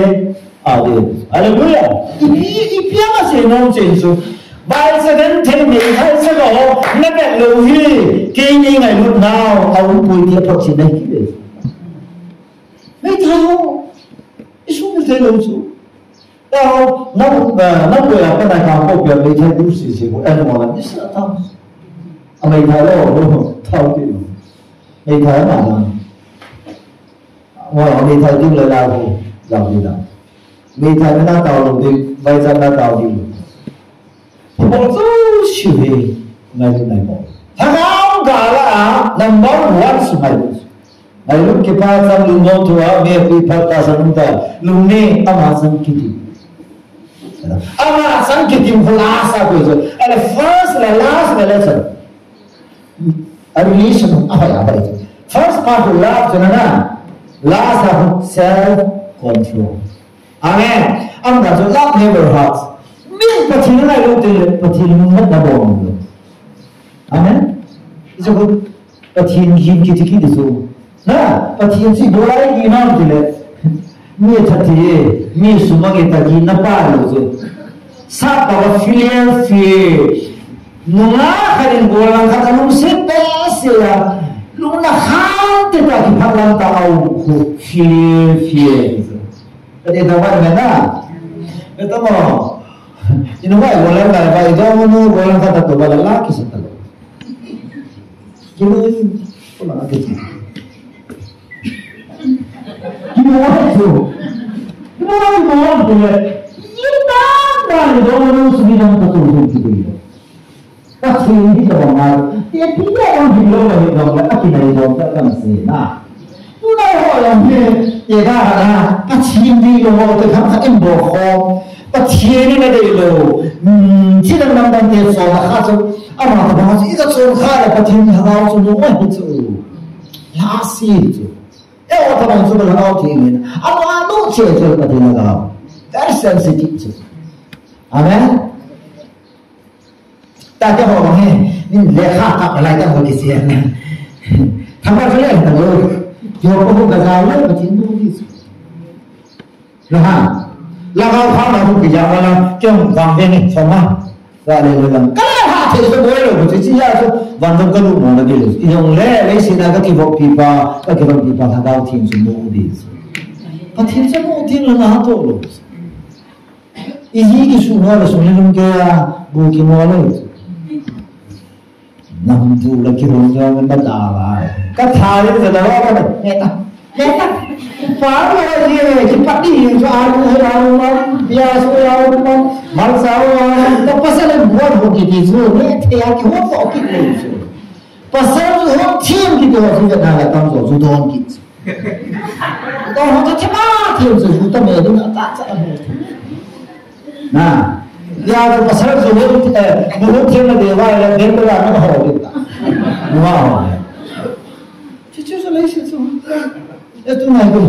Amen. Hallelujah. Ipi, ipi ama seinom chen chu. Vaicha genthei meithai sa la ho, na vet lou hi. Keini ngailutnau, aumpoi ti aphotchetna ahi kit e. Meithai ho. I sumil theilou chu. Tao, nam, eh, nam koi a panai kang ko pia meithai du sisi ko en mo la ni sa tam. A meithai lou, lou, tao ti lou. Meithai ma na. Wa, meithai ding le la ko, la di la. Meithai na tao lou di, vaicha na tao di lou. Bol chu shu he, ngai ngai mo. Lhagao gal a number one chu ngai. Ngailut kipat chang lungdon thu a, mepi phat ta sa lungta. Lungni ama chang kiti. Ama chang kiti khu last a ko chu. And the first and the last and the lesson. A relation a hoi a hoi. First part khu love chu na na. Last a khu self control. Amen. Amta chu love never hurts. Mi Pathen ngailou te le Pathen lungmon na bol lou. Amen. Ichu khu Pathen gin kiti kiti chu. Na, Pathen chu ibol a igin ham ti le. Mi that ti e, mi sum a nge ta gin na pa lou chu. Sap pa filial fear. Nungah khat in gollhang khat alungset behseh a, lungna khat te ta kiphat lam ta a um khu, fear, fear. Ka ti ta wan na na. Ka ta mo. Inu ngai gollhang khat ba, i dong nu gollhang khat ta to ba la la kisa ta lo. Kinu, ko la kisa. Kimohon chu. Kimohon, kimohon chu le. Yin dan dan le dong lo su ni dan ka tu tu tu tu. Ka chin hi ka bang ai. Te pi ya bang hi lo lo hi dong le, a ki nai dong ka kan se na. Tu nai ho lo hi. Te ga ha na. Ka chin di lo ho te kham kha in bo kho. Pathen in adei lou. Hmm, thi dang dang dang te chon a kha chu. Ama tabang chu i ka chon kha le Pathen Lhagao chu mu ahi chu. Lhasi chu. E o tabang chu Lhagao Theng in. Ama nu che chu Pathen Lhagao. Very sensitive chu. Amen. Tate ho bang he, nin lekha kap lai ta ho kisi. Thangvah le ta lo. Yo ko ho ka ja lo Pathen bu di. Laha. Lhagao kha ma bu ki ja wala, kya vang ve ni, soma. Hallelujah. Ka lekha the so boi lo, chi chi ya so, van dong ka lu mo na di lo. I jong le, le si na ka ki vop pi pa, ka ki vop pi pa, Lhagao Theng so mo di. Pathen so mo di lo na to lo. Iji kisu ho le sung le lung ke a, bu kimo le. Nam tu le kirong jong na da la. Ka tha le ka da la ka ne ta. Ne ta. Pa le ji le ki pati hi chu alu he alu ma. Piaj ho alu ma. Malcha ho alu ma. Ka pasal le bu ho ki ti chu ne the a ki ho to ki ne chu. Pasal ho thim ki to chu na la tam jo chu don ki chu. Tong ho cha thema thim su su ta me ding a ta cha a me. Na. Ya ko pasal su ho, eh, mo ho thim na de wa la de ko la na ho de ta. Wa ho. Chi chi su le si su. E tu ngai ko.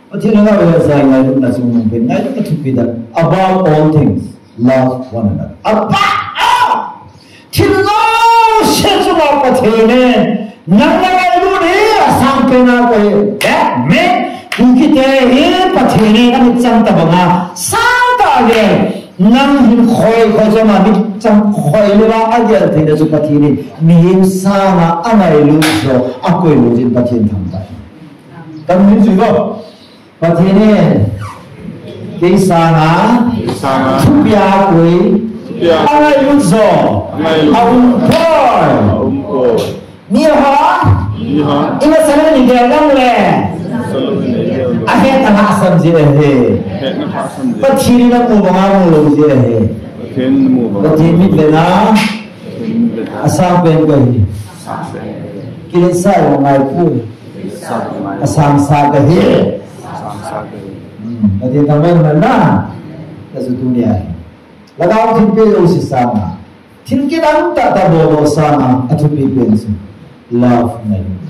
Pathen na wa sa ngai na su mo pe ngai ka thupi da. Above all things, love one another. Above all. Thil jouse chunga Pathen in, nang na ngailut hi asangpen a koi. Amen. Kukite hi Pathen in amit chang tabanga, sang ta le, nang hin khoi khoi chama mit chang khoi le ba agel thei na chu Pathen in, mihem sanga angailut jo, akoi lou jin Pathen thangvah. Tam hin chu ko. Pathen in, kei sanga, kei sanga, thupia koi, thupia koi, angailut jo, angailut, aum poi. Aum poi. Mi ho, mi ho, ina sanga ni dia lang le. Sanga ni dia lang le. Ahet na ha sam ji le he. Ahet na ha sam ji. Pathen in amu banga mu lou ji le he. Pathen in amu banga. Pathen mit le na. Pathen mit le na. Asangpen kahi. Asangpen. Kiletsah ngai poi. Asang sa kahi. Asang sa kahi. Pathen thangvah in umhen. Hiche tunia hi lhagao thilpeh jouse sanga, thil kidang tahtah bol sanga, athupi pen chu love ngailut.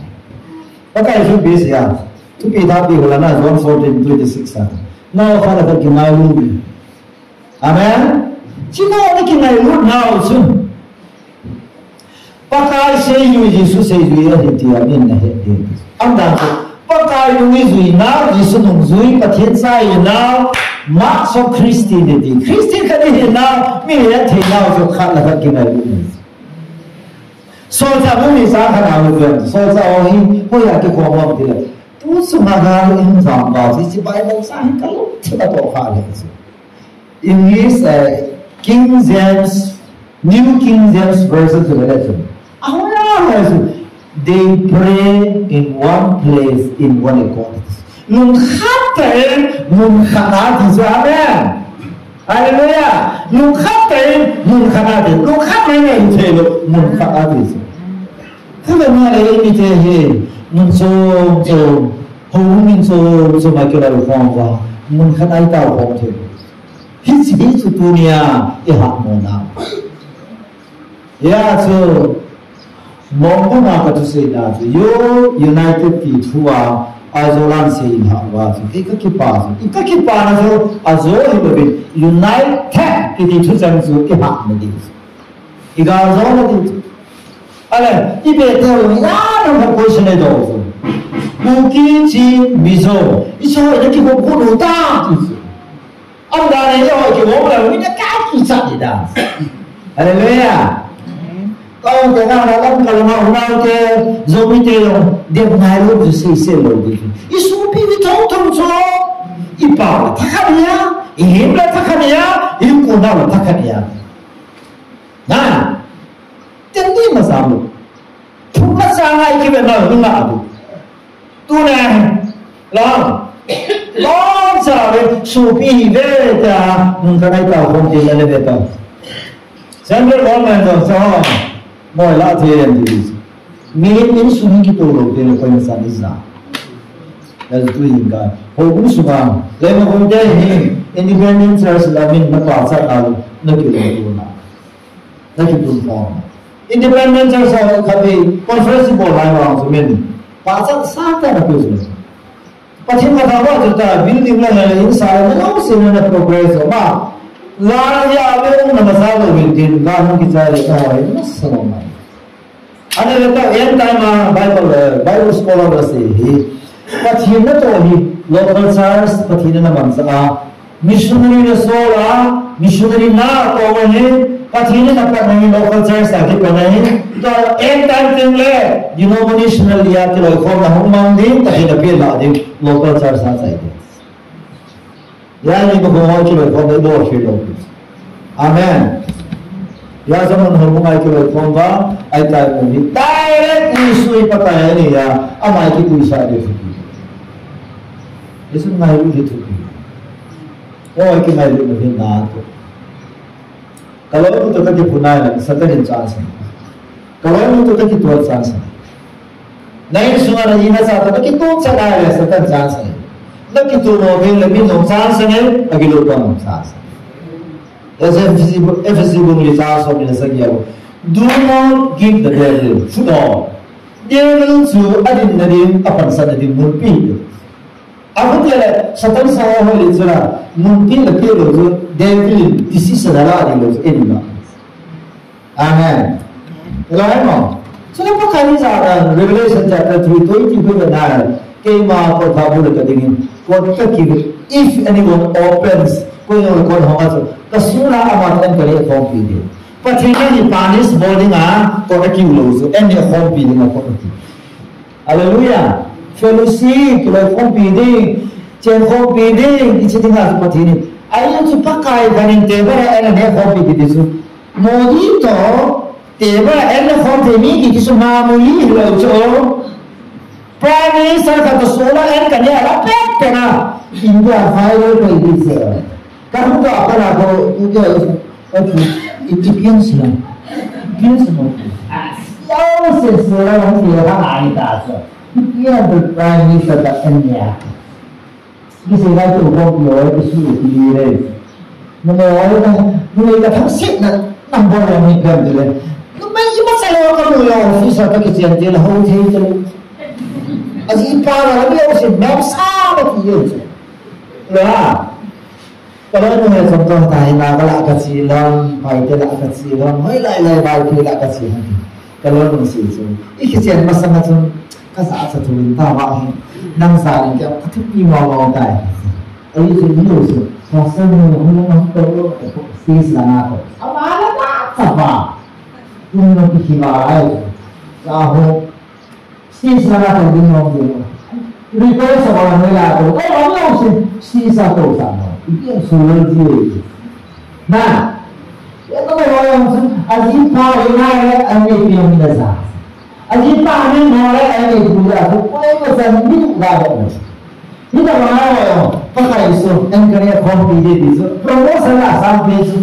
Pakai thilpeh sanga, thupi thahpi hoilai a John fourteen twenty-six a, nao khat le khat kingailut. Amen. Hiche nao kingailut nau chun Pakai seijui, Jesu seijui ahi tia min nahet ding. Aumdan chu, Pakai nungjui nau, Jesu nungjui, Pathen cha hinau, marks of Christianity. Christian khat ihinau, mi hetthei nau chu khat le khat kingailut ahi. Solchah bung ni chang khat a hung, solchah ho hi hoiya kikhom ham tile, tu chunga gal in jam pa chu, hiche Bible chang hi kalungthim a tohkha le chu. English, eh, King James, New King James Version chu le chu. Ahoiya, ahoiya chu. They pray in one place, in one accord. Lungkhat tah in, mun khat a ti chu. Amen. Hallelujah. Lungkhat tah in, mun khat a ti. Lungkhat mai ngai thei lou, mun khat a ti chu. Kha le na le mite hi, mun chom chom, houbung mun chom chom a kiloi khom uva, mun khat a itao khom thei. Hiche hi chu tunia ihat mona. Hia chu, Mongbung a kathusei na chu, You United ti thu a, Aizawl a sei in ha uva chu, kei kakipah chu, i kakipah na chu, ajo hilouvin, United kiti thucheng chu ihat na ding. Igal jo na ding chu. Ale, i Bethel a, nang koi se nei do chu. Kuki, Chin, Mizo, i so i kikhop kit u ta ti chu. Aumdan a eiho kihom lou, mi na kakichat ding dan. Hallelujah. Kau te na na lam ka lama unau te, Zomi te jong, dem ngai lou chu seisei lou ding. I sopi mi thong thong chu, i pao le thakhat nia, i lim le thakhat nia, i kona le thakhat nia. Na, ten ni ma sam lou. Thum ma sa ngai kive na, ni nga du. Tuna, long, long sa ve, sopi hi ve ta, mun khat a itao khom thei le ve ta. Central government jong sa ho, moi la thei em ti. Mi in sung hi kito lou te le koi masa ni sa. That's doing God. Houbung sunga, le ma hung te hi, Independent Church la min na pachat a, na kilou na. Na kitun khom. Independent Church a khat hi conference bol lai vang chu min. Pachat sangtah na pe chu. Pathen kathangvah chu ta building la le in sa le na lou se na progress ma. La ya ve um na masa lou vin tin ga hung kichai le ka hoi na sa lou ma. Ana le ta end time a Bible, eh, Bible scholar la sei hi. Pathen natoh hi local church Pathen in ana mangcha a. Missionary nasol a, missionary natoh ahi, Pathen in apatna hi local church a kipan ahi, tua end time teng le denominational a kiloikhomna hung mang ding, Pathen in apeh lah ding, local church a chai ding. Hia ni ba ho kiloikhomna ibol thei lou. Amen. Hia jong mun houbung a kiloikhom uva, ahi tai mun hi direct Jesu hi Pakai ahi a, ama hi kipuisah ding thupi. Jesu ngailut ding thupi. Oi, kingailutna hi na to. Ka loinu toh ka kiphun nai le, Satan in chance. Ka loinu toh ka kitual chance. Na insunga na in a cha toh ka kitual chance nai le, Satan chance. Na kitual mo veng le min jong chance ngai, agilou pa jong chance. Ephesi, Ephesi bung li chang som ni le sagi a. Do not give the devil foothold. Devil chu adinna ding, apansan na ding mun pi. Ahile, Satan sanga hoi le chula, mun tin le pe lou chu, devil in decision ala ding lou chu, eima. Amen. Hilai mo. Chule Pakai in jana, Revelation chapter three, twenty-two le nine. Keima kot phabu le kadingin. Kot kakive. If anyone opens, koiman kot hong a chu, kasung a ama toh eini khompi ding. Pathen in punish bol ding a, kot akiu lou chu, eini khompi ding a kot aki. Hallelujah. Fellowship, kiloikhompi ding, chenkhompi ding, hiche dinga chu Pathen in. Ahin chu Pakai khat in table a eini khompi kiti chu. Modi toh, table a eini khom thei mi kiti chu mamuli hilou chu. Prime Minister khat toh solar eini kani ala pet pet a. India viral koi ding chu. Ka hung ka pa na ko, u ke, u ke, Egyptians na. Egyptians na. Yau se se la hung ke ha ai ta sa. India the Prime Minister ka anya. Kisei lai tu khom pi oi, kisu pi le. Numei oi ta, numei ka thang sit na, number one ni kan de le. Numei ima sa lo ka mu lo office ka kichen de la ho thei de le. Aji pa la la mi o se mem sa ba ti ye. La. Ka lo nu he som to ta hi na ka la ka chi lam, pai te la ka chi lam, hoi lai lai bai te la ka chi lam. Ka lo nu si chu. I kichen masang a chun, ka sa sa thu in ta va hi. Nang sa in ka, ka thu pi ma ma ta. Ai chu ni lo chu. Sa sa ni lo ni lo to lo. Si sa na to. Sa va la ta sa va. Ni lo ki ki va ai. Sa ho. Si sa na to ni lo ni lo. Request sa va ni la to. Ai va lo si. Si sa to sa no. Ipi su lo ji. Na. Ya to lo yang su. Aji pa ni na ya ani pi ni da sa. Aji pa ni mo le ani pu da ko koi ko san ni da ba. Ni da ba na yo. Pakai so, en kare khom pi de di so. Promotion la sam pi so.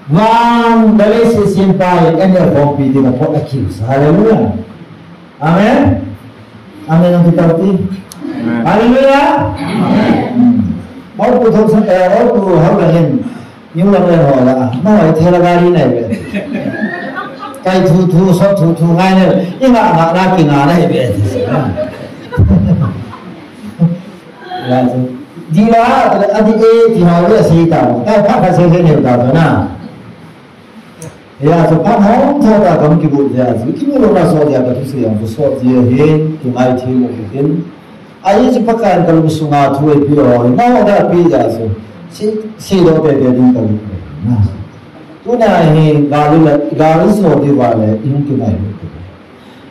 Van da le se sin pa en ya khom pi de na ko accuse. Hallelujah. Amen. Amen. Ang kita ti. Amen. Hallelujah. Amen. Au pu thong sa, eh, au pu hau la hin. Yung lang le ho la. Ma ai thela gari nai be. Kai thu thu, sot thu thu ngai ne. Ima ma na ki na nai be. La so. Di la, a di e ti ha le si ta. Kai pha pha se se ne ta na. Ya so pha hom tho ta kam ki bu ya so. Ki bu lo na so ya ka thu se ya so so ya hin, tu ngai thi mo hin. Ahi chu Pakai in ka lungsunga thu eipe u hi, nao da pi ja chu. Si, si lo pe pe ding ka lung. Na. Tuna hi gari la, gari so di va le, i hung kinai.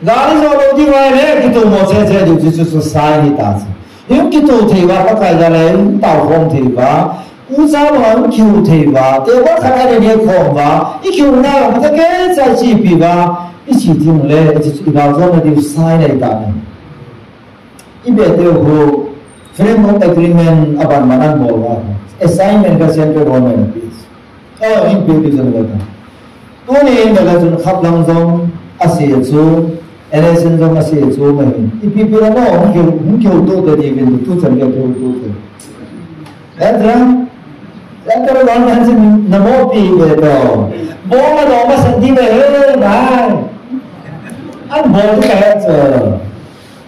Gari so lo di va le, kitomo che che di chu chu chu sai ni ta chu. I hung kito thei va Pakai ja le, i hung tao khom thei va. U cha va hung kiu thei va. Te va khat a le ne khom va. I kiu na va ta ke cha chi pi va. I chi ding le, i chi i va zo na di sai nei ta ni. I be te hu, framework agreement a ban man an bol va. Assignment ka central government pi. Oh, in pi pi zan va ta. Tuni in da chun khap lang jong a se chu, election jong a se chu ma hin. I pi pi la no, hung kiu, hung kiu tu te di vin tu chan kiu tu tu te. Central, central government sin na mo pi ve to. Bol ma do ma sa di ve he, bai. An bol tu ka he chu.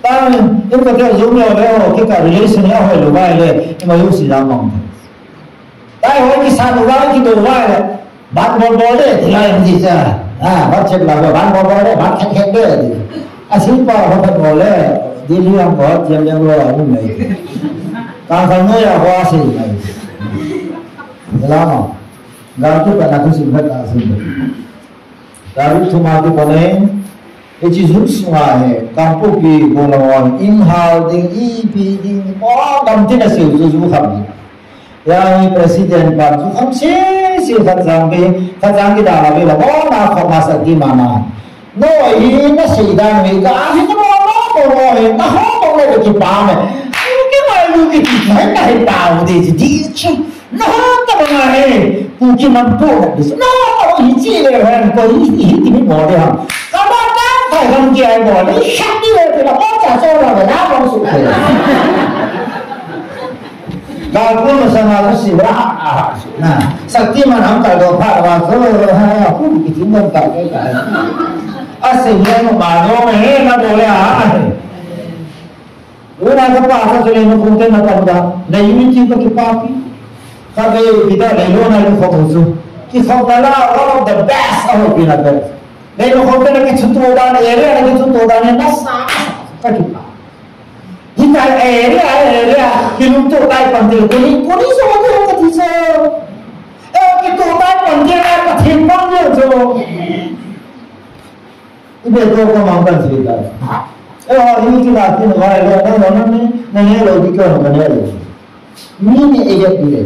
Tang, in ko te zum yo le ho, ki ka relation ya ho lo bai le, ma yu si la mong. Tai ho ki sa lo bai ki do bai le. Ban bol bol de, ti lai ti cha. Ah, ban chet la ban bol bol de, ban khet khet de. A si pa ho ban bol le, di li ang ko, jam jam lo ang nei. Ka ka no ya ho si nei. La no. Ga tu ka na tu si ba ta si. Dari tu ma tu ko nei. E chi zum sunga he, Kangpokpi ko la wan, in hal ding, i pi ding, ko gam tin a siu zu zu kham. Ya hi president pa chu kham se se khat jang be, khat jang ki da la be la, mo na kho ma sa ki ma na. No hi na sei dan me ka hi na mo mo mo mo hi na ho mo le ki pa me. Ki ma lu ki ki na hi pa u de ji di chu. Na ho ta ma na he. Ku ki man po na bi. Na ho hi chi le han ko hi hi ti mi mo de ha. Ka ma ta ka han ki ai mo le. Sha ti le la ko cha so la na mo su. Ga pu ma sa ma si la. Na. Saktiman ham ka do pha wa so ha ya ku ki tin dam ka ka. A se ne ma do me na do le ha. Una ka pa sa le no kun te na tam da. Na unity ka ki pa pi. Ka ve ki da le lo na ko ko su. Ki ko da la one of the best a ho pi na ka. Le no kun te na ki chu to da na area na ki chu to da na sa. Ka ki pa. Hitia area, area, kilungtoh tai pante, kuni, kuni so ko ka ti so. Eh, kitoh tai pante, Pathen pang so. Ibe to ka mang kan si ta. Eh, oh, ini kita tin vai lo, na, na, na, na, na, ne lo, di ka, na, ne lo. Ni ni ege di le.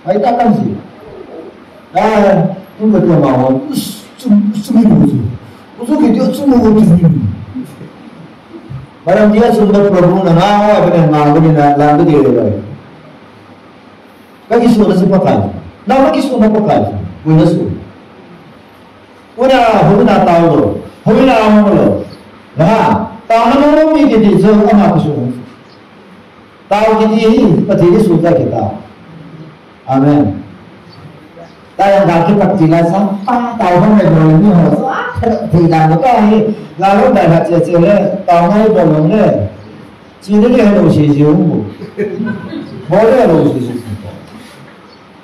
Ai ta kan si. Ah, in ka tia ma wa, us, sum, sum ni bu su. Usu ki tia sum bu su ni. Malam dia sum da Prabhu na na wa, bena na, bena na, na, bena na. Ka ki su na su pa kai. Na ka ki su na pa kai. Wei na su. Wei na, hu na ta lo. Hu na mo lo. Na, ta na mo mi ki ti zo ama ki su. Tao kiti hi, Pathen in suhta kitao. Amen. Tao jong ka kipat ti la sa, pa, tao hong le bol ni ho sa, thei dan ka hi, la lo dai ha che che le, tao ngai bol lo le. Chi ni le lo si si hu. Bol le lo si si.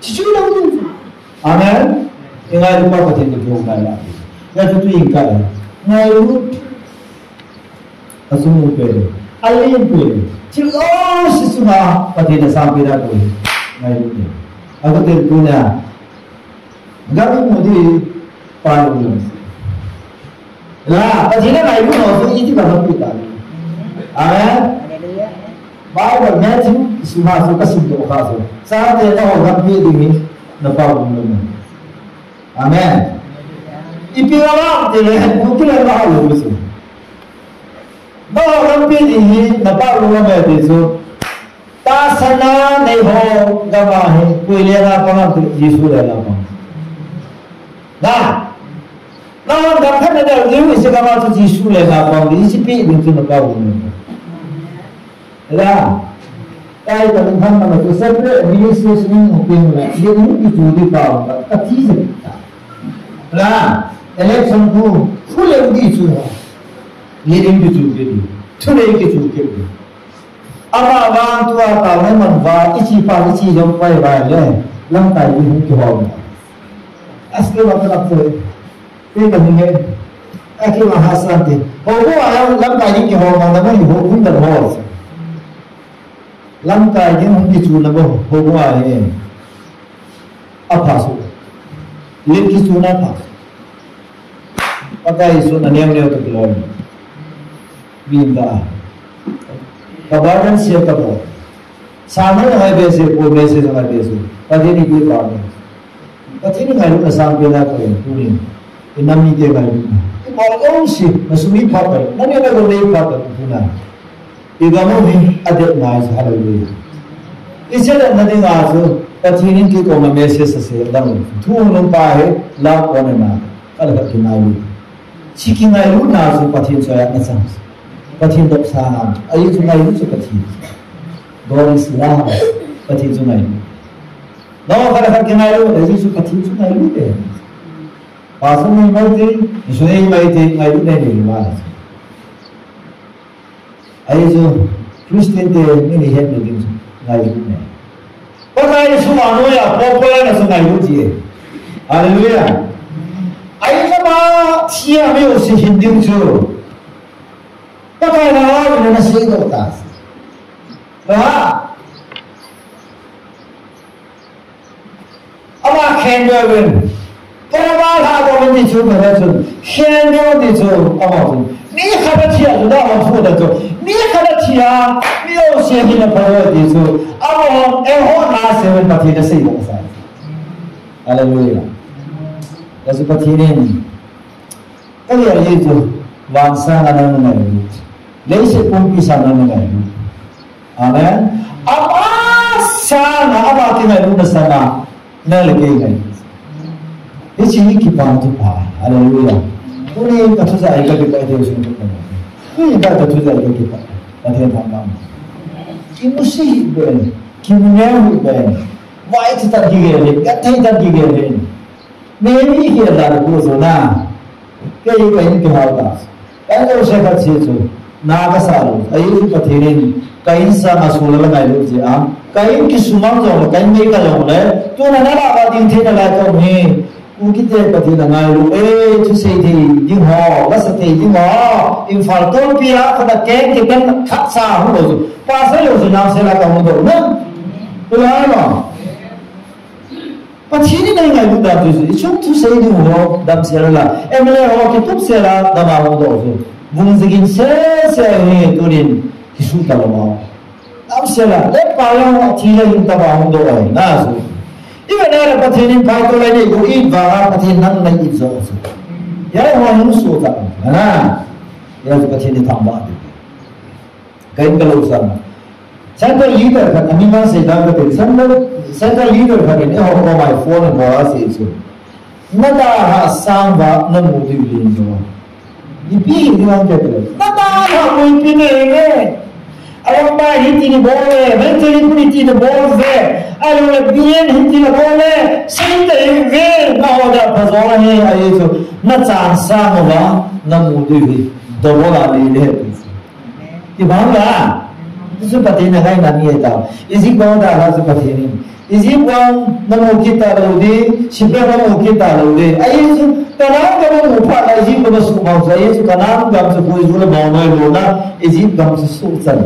Chi chu lo ni. Amen. Ingai lu pa Pathen tu tu ngai la. Ya tu tu ingai. Ngai lu. Asung pe. Alin pe. Thil jouse chunga Pathen in asang pe na ko. Ngailu pe. Ako tel tu na. Gam mu di pa lu. La, Pathen in ngailu no so iti ka gam pe ta. Amen. Bible Matthew sima so ka sim to ka so. Sa te na ho gam pe di mi na pa lu. Amen. Ipi nga vang ti le, nu ki le nga ha lu su. Ba ho lampi ding hi, na pa lu nga me ti su. Tahsanna nei ho gam a hi, koi le nga pang am ti, Jesu le nga pang. Na. Na ho gam khat na dal liu isi gam a tu Jesu le nga pang, isi pi ding tu na pa lu nga me. La. Kai ka lung kham na tu separate administration in hoping la. Ye ni ki tu di pa ka ti se ta. La. Election tu, tu le di tu. Ye ni ki tu ke di. Tu le ki tu ke di. Ama vang tu a ta ne man va, ichi pa ichi jong pai va le. Lam tai di hung ki ho. Aske va ka tu. Kei ka hung e. A kei ma ha san te. Houbung a jong lamkai ding kihou mang na mo hi houbung dan ho. Lamkai ding hung kichuna bo houbung a hi. A pha su. Lim kichuna pha. Pakai su na neo neo to kilom. Bim da. Ka ba dan sia ka bo. Sa na ngai be se ko be se ngai be se. Ka dini bi ba. Pathen in ngailutna sangpen a koi, tunin. I nam mite ngailutna. I bol jouse, na sum i phat pai, na neh na gou i phat pai, tunin. I gam u hi adet ngai chu, hallelujah. I seletna dinga chu, Pathen in kei koma message asei dang. Thu hung lhung pa hi, lam on na, ka le khat kingailu. Chi kingailutna chu Pathen chu a na chang. Pathen dopsang a, ahi chu ngailu chu Pathen. God is love, Pathen chu ngailu. Nangho khat le khat kingailu, Jesu Pathen chu ngailu te. Pastor nei mai te, Jesu nei mai te, ngailu nei nei ma. Ahi chu Christian te, mi ni het ni ding chu ngailu ne. Pakai Jesu ma noiya, popular na chu ngailu ti e. Hallelujah. Ahi chu ma, thia mi u si hin ding chu. Pakai na, na sei doh ta. Ha? Ama khen be uvin. Parama lha ko min ti chu ka chu. Khen be ti chu ama chu. Mi khat a thia chu da ma chu da chu. Mi khat a thia, mi o se hi na pa ti chu. Ama e ho na se uvin Pathen na sei doh sa. Hallelujah. Ka chu Pathen in. Ka gel hi chu, van sanga nang na ngailu. Leiset pumpi sanga nang na ngailu. Amen. Ama sanga, ama kingailutna sanga, nang le kei ngailu. Hiche hi kipa thupha. Hallelujah. Tuni ka thujah hi ka kipa thei sung thupha. Tuni ka, ka thujah hi ka kipa. Pathen thangvah. Kimusit hih beh. Kimuneo hih beh. Vai thei tah kigel hi. Ka thei tah kigel hi. Mary hi a dan khu chu na. Kei ka in kihal ta. Ka in lo se khat si chu. Na ka sa lo. Ahi chu Pathen in ka in sanga sulal a ngailu jeh a. Ka in kisumang jong le, ka in mei ka jong le. Tuna na lah uva ding thei nalai ka um hi. U kiti Pathen a ngailu. Eh, thusei thei ding ho, lasa thei ding ho. Imphal tolpi a, khat a keng kipeng khat sa hung lo chu. Pastor lo chu nam se la ka hung lo na. Tu la ma. Pathen in ei ngailut dan chu, i chung thusei ding ho, damsel a, M L A ho kitup sel a, dam a hung doh chu. Vung jigin sese hi tunin, kisuh talou a. Damsel a, le pa jong thi le hing tam a hung doh ahi, na chu. I vet le Pathen in phaito lai nei gu it vang a, Pathen nang nei it jo chu. Hia ho hung suh ta, na. Hia chu Pathen in thangvah ding. Ka in ka lo sang. Central leader khat, amin vang sei dan ka tin. Central, central leader khat in eiho koma phone a bol a sei chu. Na dalha sang uva na mu diu lin jo. Ipi hi ding ham kati le. Na dalha mu ipi nei nge. Alambai hiti nabol e, Bethel hiti nabol e, alou le B N hiti nabol e, Sunday ve, na order pha jo ahi, ahi chu, na chansang uva, namu diu hi, double a lei le. Kibang la, chu Pathen in angaina ahi tai. Egypt gam dalha chu Pathen in. Egypt gam namu kit talou ding, Shipra namu kit talou ding. Ahi chu, Canaan gam namu phat le Egypt gam asuh bang chu, ahi chu Canaan gam chu boiju le bol ngai lou na, Egypt gam chu suhchan.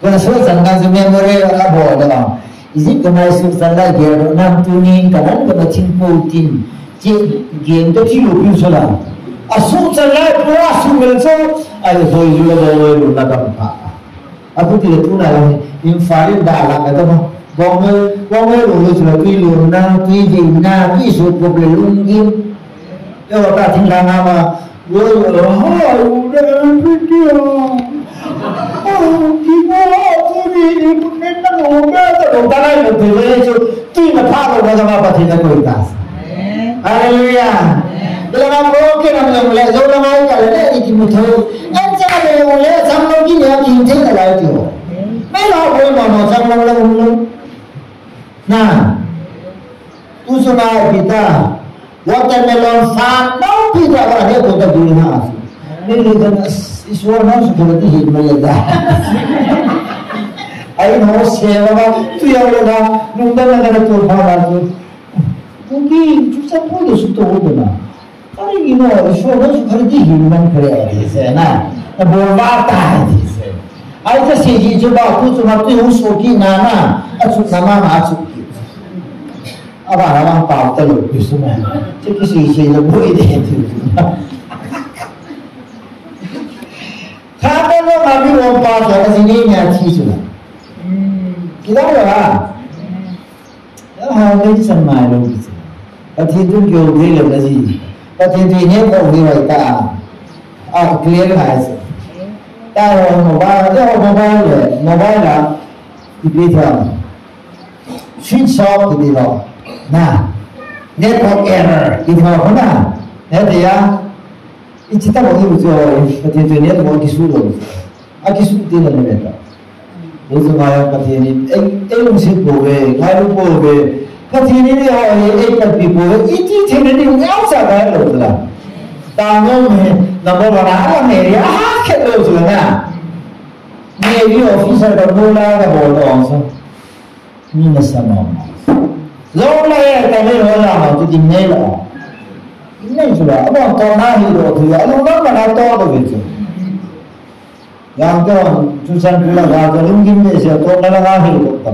Kana suhchan gam chu memory abol da. Egypt gam a isuhchan lai gel lou nam tunin Canaan gam a ching pou tin. Chi gel da chi lou piu chu la. Asuhchan lai pura sumil chu, ahi boiju le bol ngai lou na gam pha. Achuti le tuna la hi, Imphal in dalha ka tama. Bong ngai, bong ngai lou lou chu la tui lou na, tui ding na, tui su ko le lung in. Yo ta thing la na ma, wo yo, ha, yo le, pi pi ya. Oh, ki bo, tu ni, ni, pu ne na lo, me ta lo, ta lai lo, tu le chu, tui na pha lo, na ma pa thing na ko ta. Hallelujah. Bila nga broken ang yung le, yung lang ay ka le, ikimuto. Ang sa le yung le, sang mo gini ang hinting na lai tiyo. May la ko yung mama, sang mo lang yung. Na. Uso na kita. Watermelon sa, no kita ba ne ko ta dun ha. Ni ni kan iswa na su ko ti hin ma ya da. Ai no se ba tu ya le da, nung da na na tu ba na tu. Kuki, chusa poi le suto ho na. Kari ino, iso na su kari di hin man kare ati se na. Na bol ba ta ati se. Ai ta se ji chu ba ku chu ma tu hu so ki na na. Achu na ma ma achu ki. Aba na ma pa ta lo ki su ma. Che ki se se lo boi de ti. Kha ta lo ma mi ro pa ta ji ni nya chi chu. Ki da lo ha. Aha, nei chan ngai lou ti. Pathen thu kihou thei lou na ji. Pathen thu hi ne ko hi wai ta. A clear ngai se. Ta ho mobile, ta ho mobile le, mobile la. Ipi tha. Switch off kiti lou. Na. Network error. Kiti lou na. Ne te ya. Ichi ta ko hi u cho. Pathen thu network kisu lou. Akisuh ti lou na ve ta. Hichu ngai a Pathen in, ei, ei lungset pouve, ngailu pouve. Pathen in eiho hi, ei kalpi pouve, iti theina ding neocha ngai lou tala. Tangnom hi, number one a, a Mary a, ha, khet lou tala na. Mary officer ka bol a, ka bol a, so. Mi na sa mama. Lou la e, ka me lou la ma, tu ding nei la. Ding nei tala, abo to na hi lou tu, a lou la ma na to lou ve tu. Yang to, chu chan pula ga to lung gim le se to na la ga hi lo ta.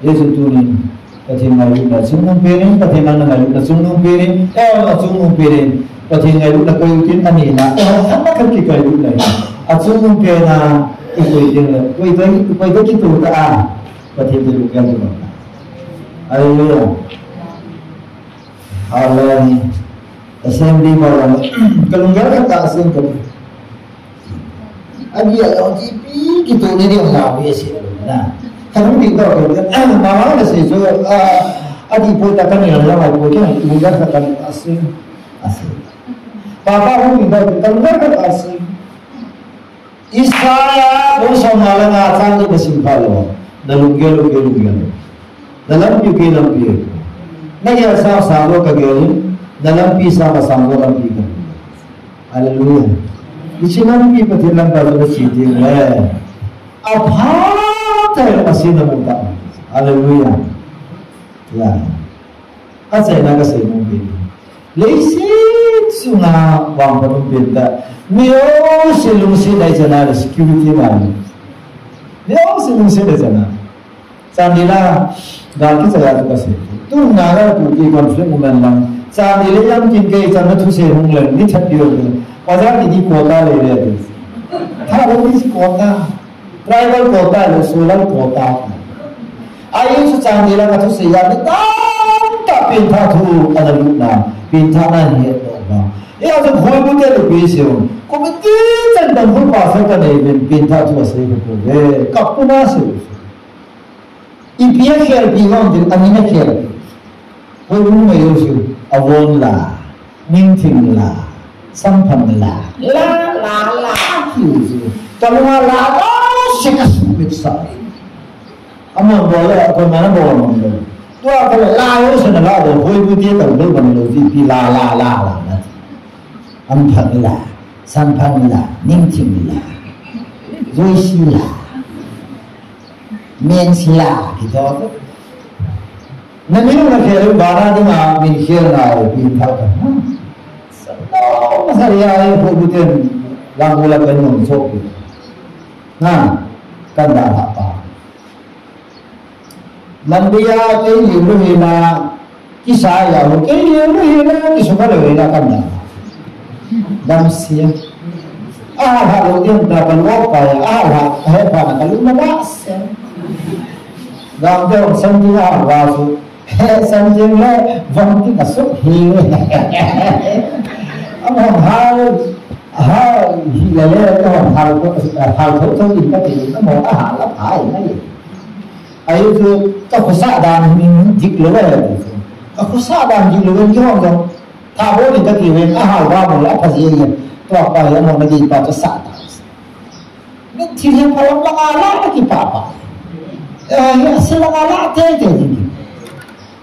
Jesu tunin, Pathen ngailutna chungnung penin, Pathen ngailutna chungnung penin, eh, a chungnung penin, Pathen ngailutna koi tin ani na, eh, ana ka ki ngailutna. A chungnung pena, i koi tin, koi to, koi to ki to ta a, Pathen te lu ka tu. Hallelujah. Hallelujah. Assembly ba la, kalunggel khat asem ka. Adi a L G B T kito ni dia na be se na. Kalung di ka, mama na se so, adi po ta kani la, mai po kya, kalunggel khat asem, asem. Papa hu ni ba, kalunggel khat asem. Isaiah bung som nga le nga chang ni ka sim pha lou. Na lunggel, lunggel, lunggel. Na lampi, pi lampi. Na gel sang, sang lou ka gel. Na lampi sang, ka sang lou lampi ka. Hallelujah. Hiche lampi Pathen lamkai chu na che teng le. Apha tah in asem na mu ta. Hallelujah. Ya. Achaina kasei nom pen. Leiset chunga vangphat um pen tah. Mi jouse lungset a i chana le security ngai. Mi jouse lungset a i chana. Chandel a, gal kichai a chu kasei. Tuna ga Kuki conflict um hen lang. Chandel a ijemtin kei channa thusei hung leng, ni that pi o. Oja kiti quota le le. Tha le ni quota. Tribal quota le, solar quota. Ahi chu Chandel a ka thusei a, mi tamtah pengthah thu ana lutna, pengthahna ana hetdohna. Hijeh chun Houbung te le pi seiyu. Committee chan dang Houbung pastor ka nei uvin pengthah thu asei uvin. Kapuna seiyu. Ipi a khelpi vang tin, amin a khelpi. Houbung mai jouse, Avon la, Ningthing la, Samphang la, la, la, la. Kalunga la lo se ka sumit sa. Ama bol le, koima na bol mang lo. Tua ka la lo se na la lo, hoi bu ti ta lo ban lo ti pi la la la la na. Amphan la, Samphan la, Ningthing la, Joyce la, Mensi la, kito. Na min na khel ba na dinga min khel na o pi thal ka. Sa no, sa ya e ko bu ten la ko la ka nung so. Na, kan da ha pa. Lambi a kei liu lu hi la, kisa ya lu, kei liu lu hi la, kisu ka lu hi la kan da. Dam sia. A ha lu ding ta kan lo pa ya, a ha, he pa na ka lu na ba sia. Gam te hong san ding a ha su. He san ding le, vang ti ka su hi. Am hong ha lu, ha, hi la le, ka hong ha lu, ha lu tho tho ding ka ti, ka mo a ha la pa ya. Ahi chu ka khosah dan hi dik lou ve. Ka khosah dan dik lou ve, kihong jong. Tha bol in ka ti ve, a hal ba mo la pha ji ye. Tua pa hi amona ding pa chu sah ta. Min thil hi phalam langa la na kipah pah. Eh, hi ase langa la te te ding.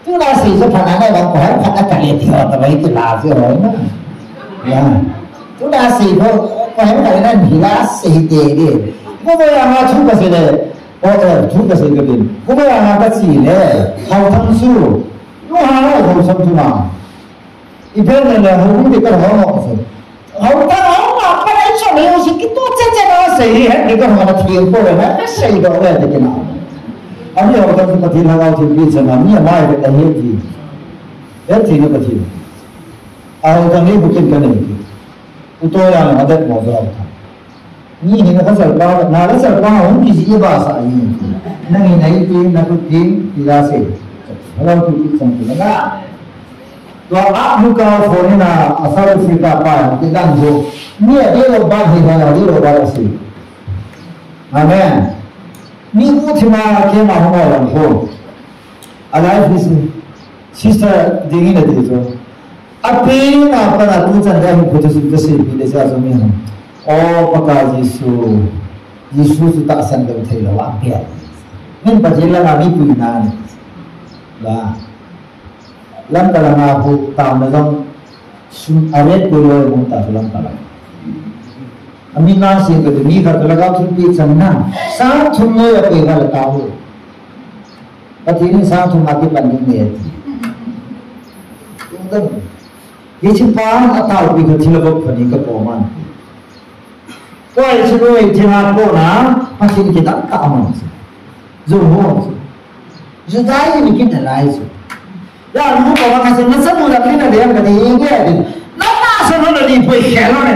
Tuna sei chu phat na ngai bang ko hai phat na ka le ti ho ta bai ti la chu ho na. Ya. Tuna sei ko, ko hai ka le na ni la sei te de. Ko ko ya ma chu ka sei le. O, eh, thu ka sei ka tin. Ko ko ya ma ka chi le. Hau thang su. Lu ha la hau sam chu ma. I pen na le hau te ka ho mo su. Hau ta hau ma pa lai chu le u si ki to che che na sei hi he ka ho na thi ko le na ka sei do le de ki na. Ami hau thang su ka thi la hau thi pi che na mi ma he ka he thi. He thi na ka thi. A hau thang ni bu kin ka nei. U to ya na ma det mo zo hau thang. Ni hi na ka sal pa, na ka sal pa hung ki ji ba sa ni. Na ni nai ti, na tu ti, ti la se. Hello tu ti sang ti na. Tua a lu ka phone na a sa si ka pa, ti dan ho. Ni a de lo ba hi na, a de lo ba si. Amen. Ni ku thi ma ke ma ho ma ho. A life is sister ding in a ti chu. A pen a pat a tu chan le hung photo shoot ka seipi le cha chu mi hung. O Pakai Jesu, Jesu chu tahsan lou thei lou a pen. Min Pathen langa mipui na ni. La. Lamka langa hu tam na jong sum a ret ko lou hung ta chu Lamka langa. A min na sing ka tu mi khat langa thilpeh chan na. Sang thum noi a pe ka la ta hu. Pathen in sang thum a kipan ding ahi ati. Tungdam. Hiche pa a taopi kha thil a vop kha ni ka pom a. Tua hiche noi thil a pona, Pathen kidang tah a mang chu. Ju ho chu. Juda in kit nalai chu. Ya, nu ka va ka chu, na chanu la kit na le ka ni nge din. Na tahsan lou na ni poi khel lou ne.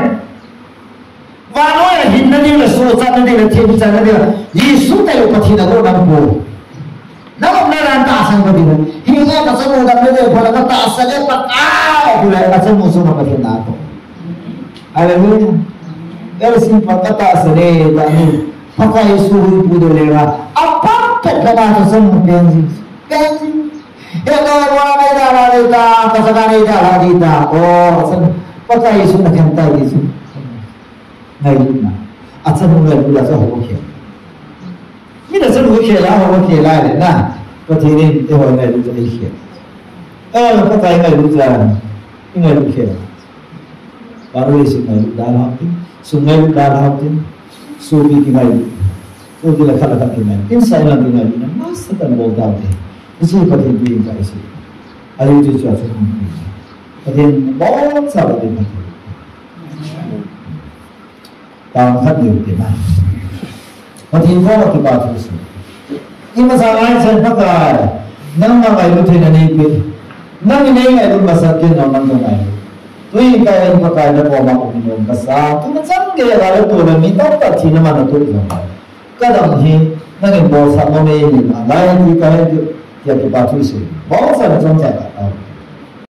Vannoi a hinna ding le, sohchatna ding le, themchanna ding le, Jesu tah u Pathen a gon a um poi. Na umna dan tahsan ka ding le. Hinga ka chanu dam le, phala ka tahsan le, Pakai, tu le, ka chanu chu ka Pathen na ko. Hallelujah. Elsin pa ka tahsan le, ta ni. Pakai Jesu hui pu de le ga. Apa pet ka na ka chanu pen ji. Pen ji. He ka wa nei da la de ta, ka sa ka nei da la de ta. Oh, san. Pakai Jesu na khen ta Jesu. Ngailutna. A chanu ngailut a chu ho khel. Mi na chanu khel a ho khel a le na. Pathen in eiho ngailut a eikhel. Eh, Pakai ngailut a. I ngailut khel. Vannoi sum ngailut dalha tin. Sum ngailut dalha tin. Sopi kingailut. Sopi la khat la khat kingailut. Inside la kingailut na. Masa tan bol dal te. Isi Pathen pi in ka isi. Ayu chu chu chu. Pathen bol sa Pathen. Tang khat ni u ti na. Pathen koma kipa thu se. Imacha ngai chen Pakai, nangma ngailut theina neipe. Nangin neingailut masat ken nang nangma ngailut. Tuin ka hin Pakai nakoma um nom kasa. Tuma chan geiya le tuna mi tamtah thina man natoh jong. Kadam hi, nangin bolsah nom eihin, alai ti kahin, tia kipa thu se. Bolsah na chomcha ta.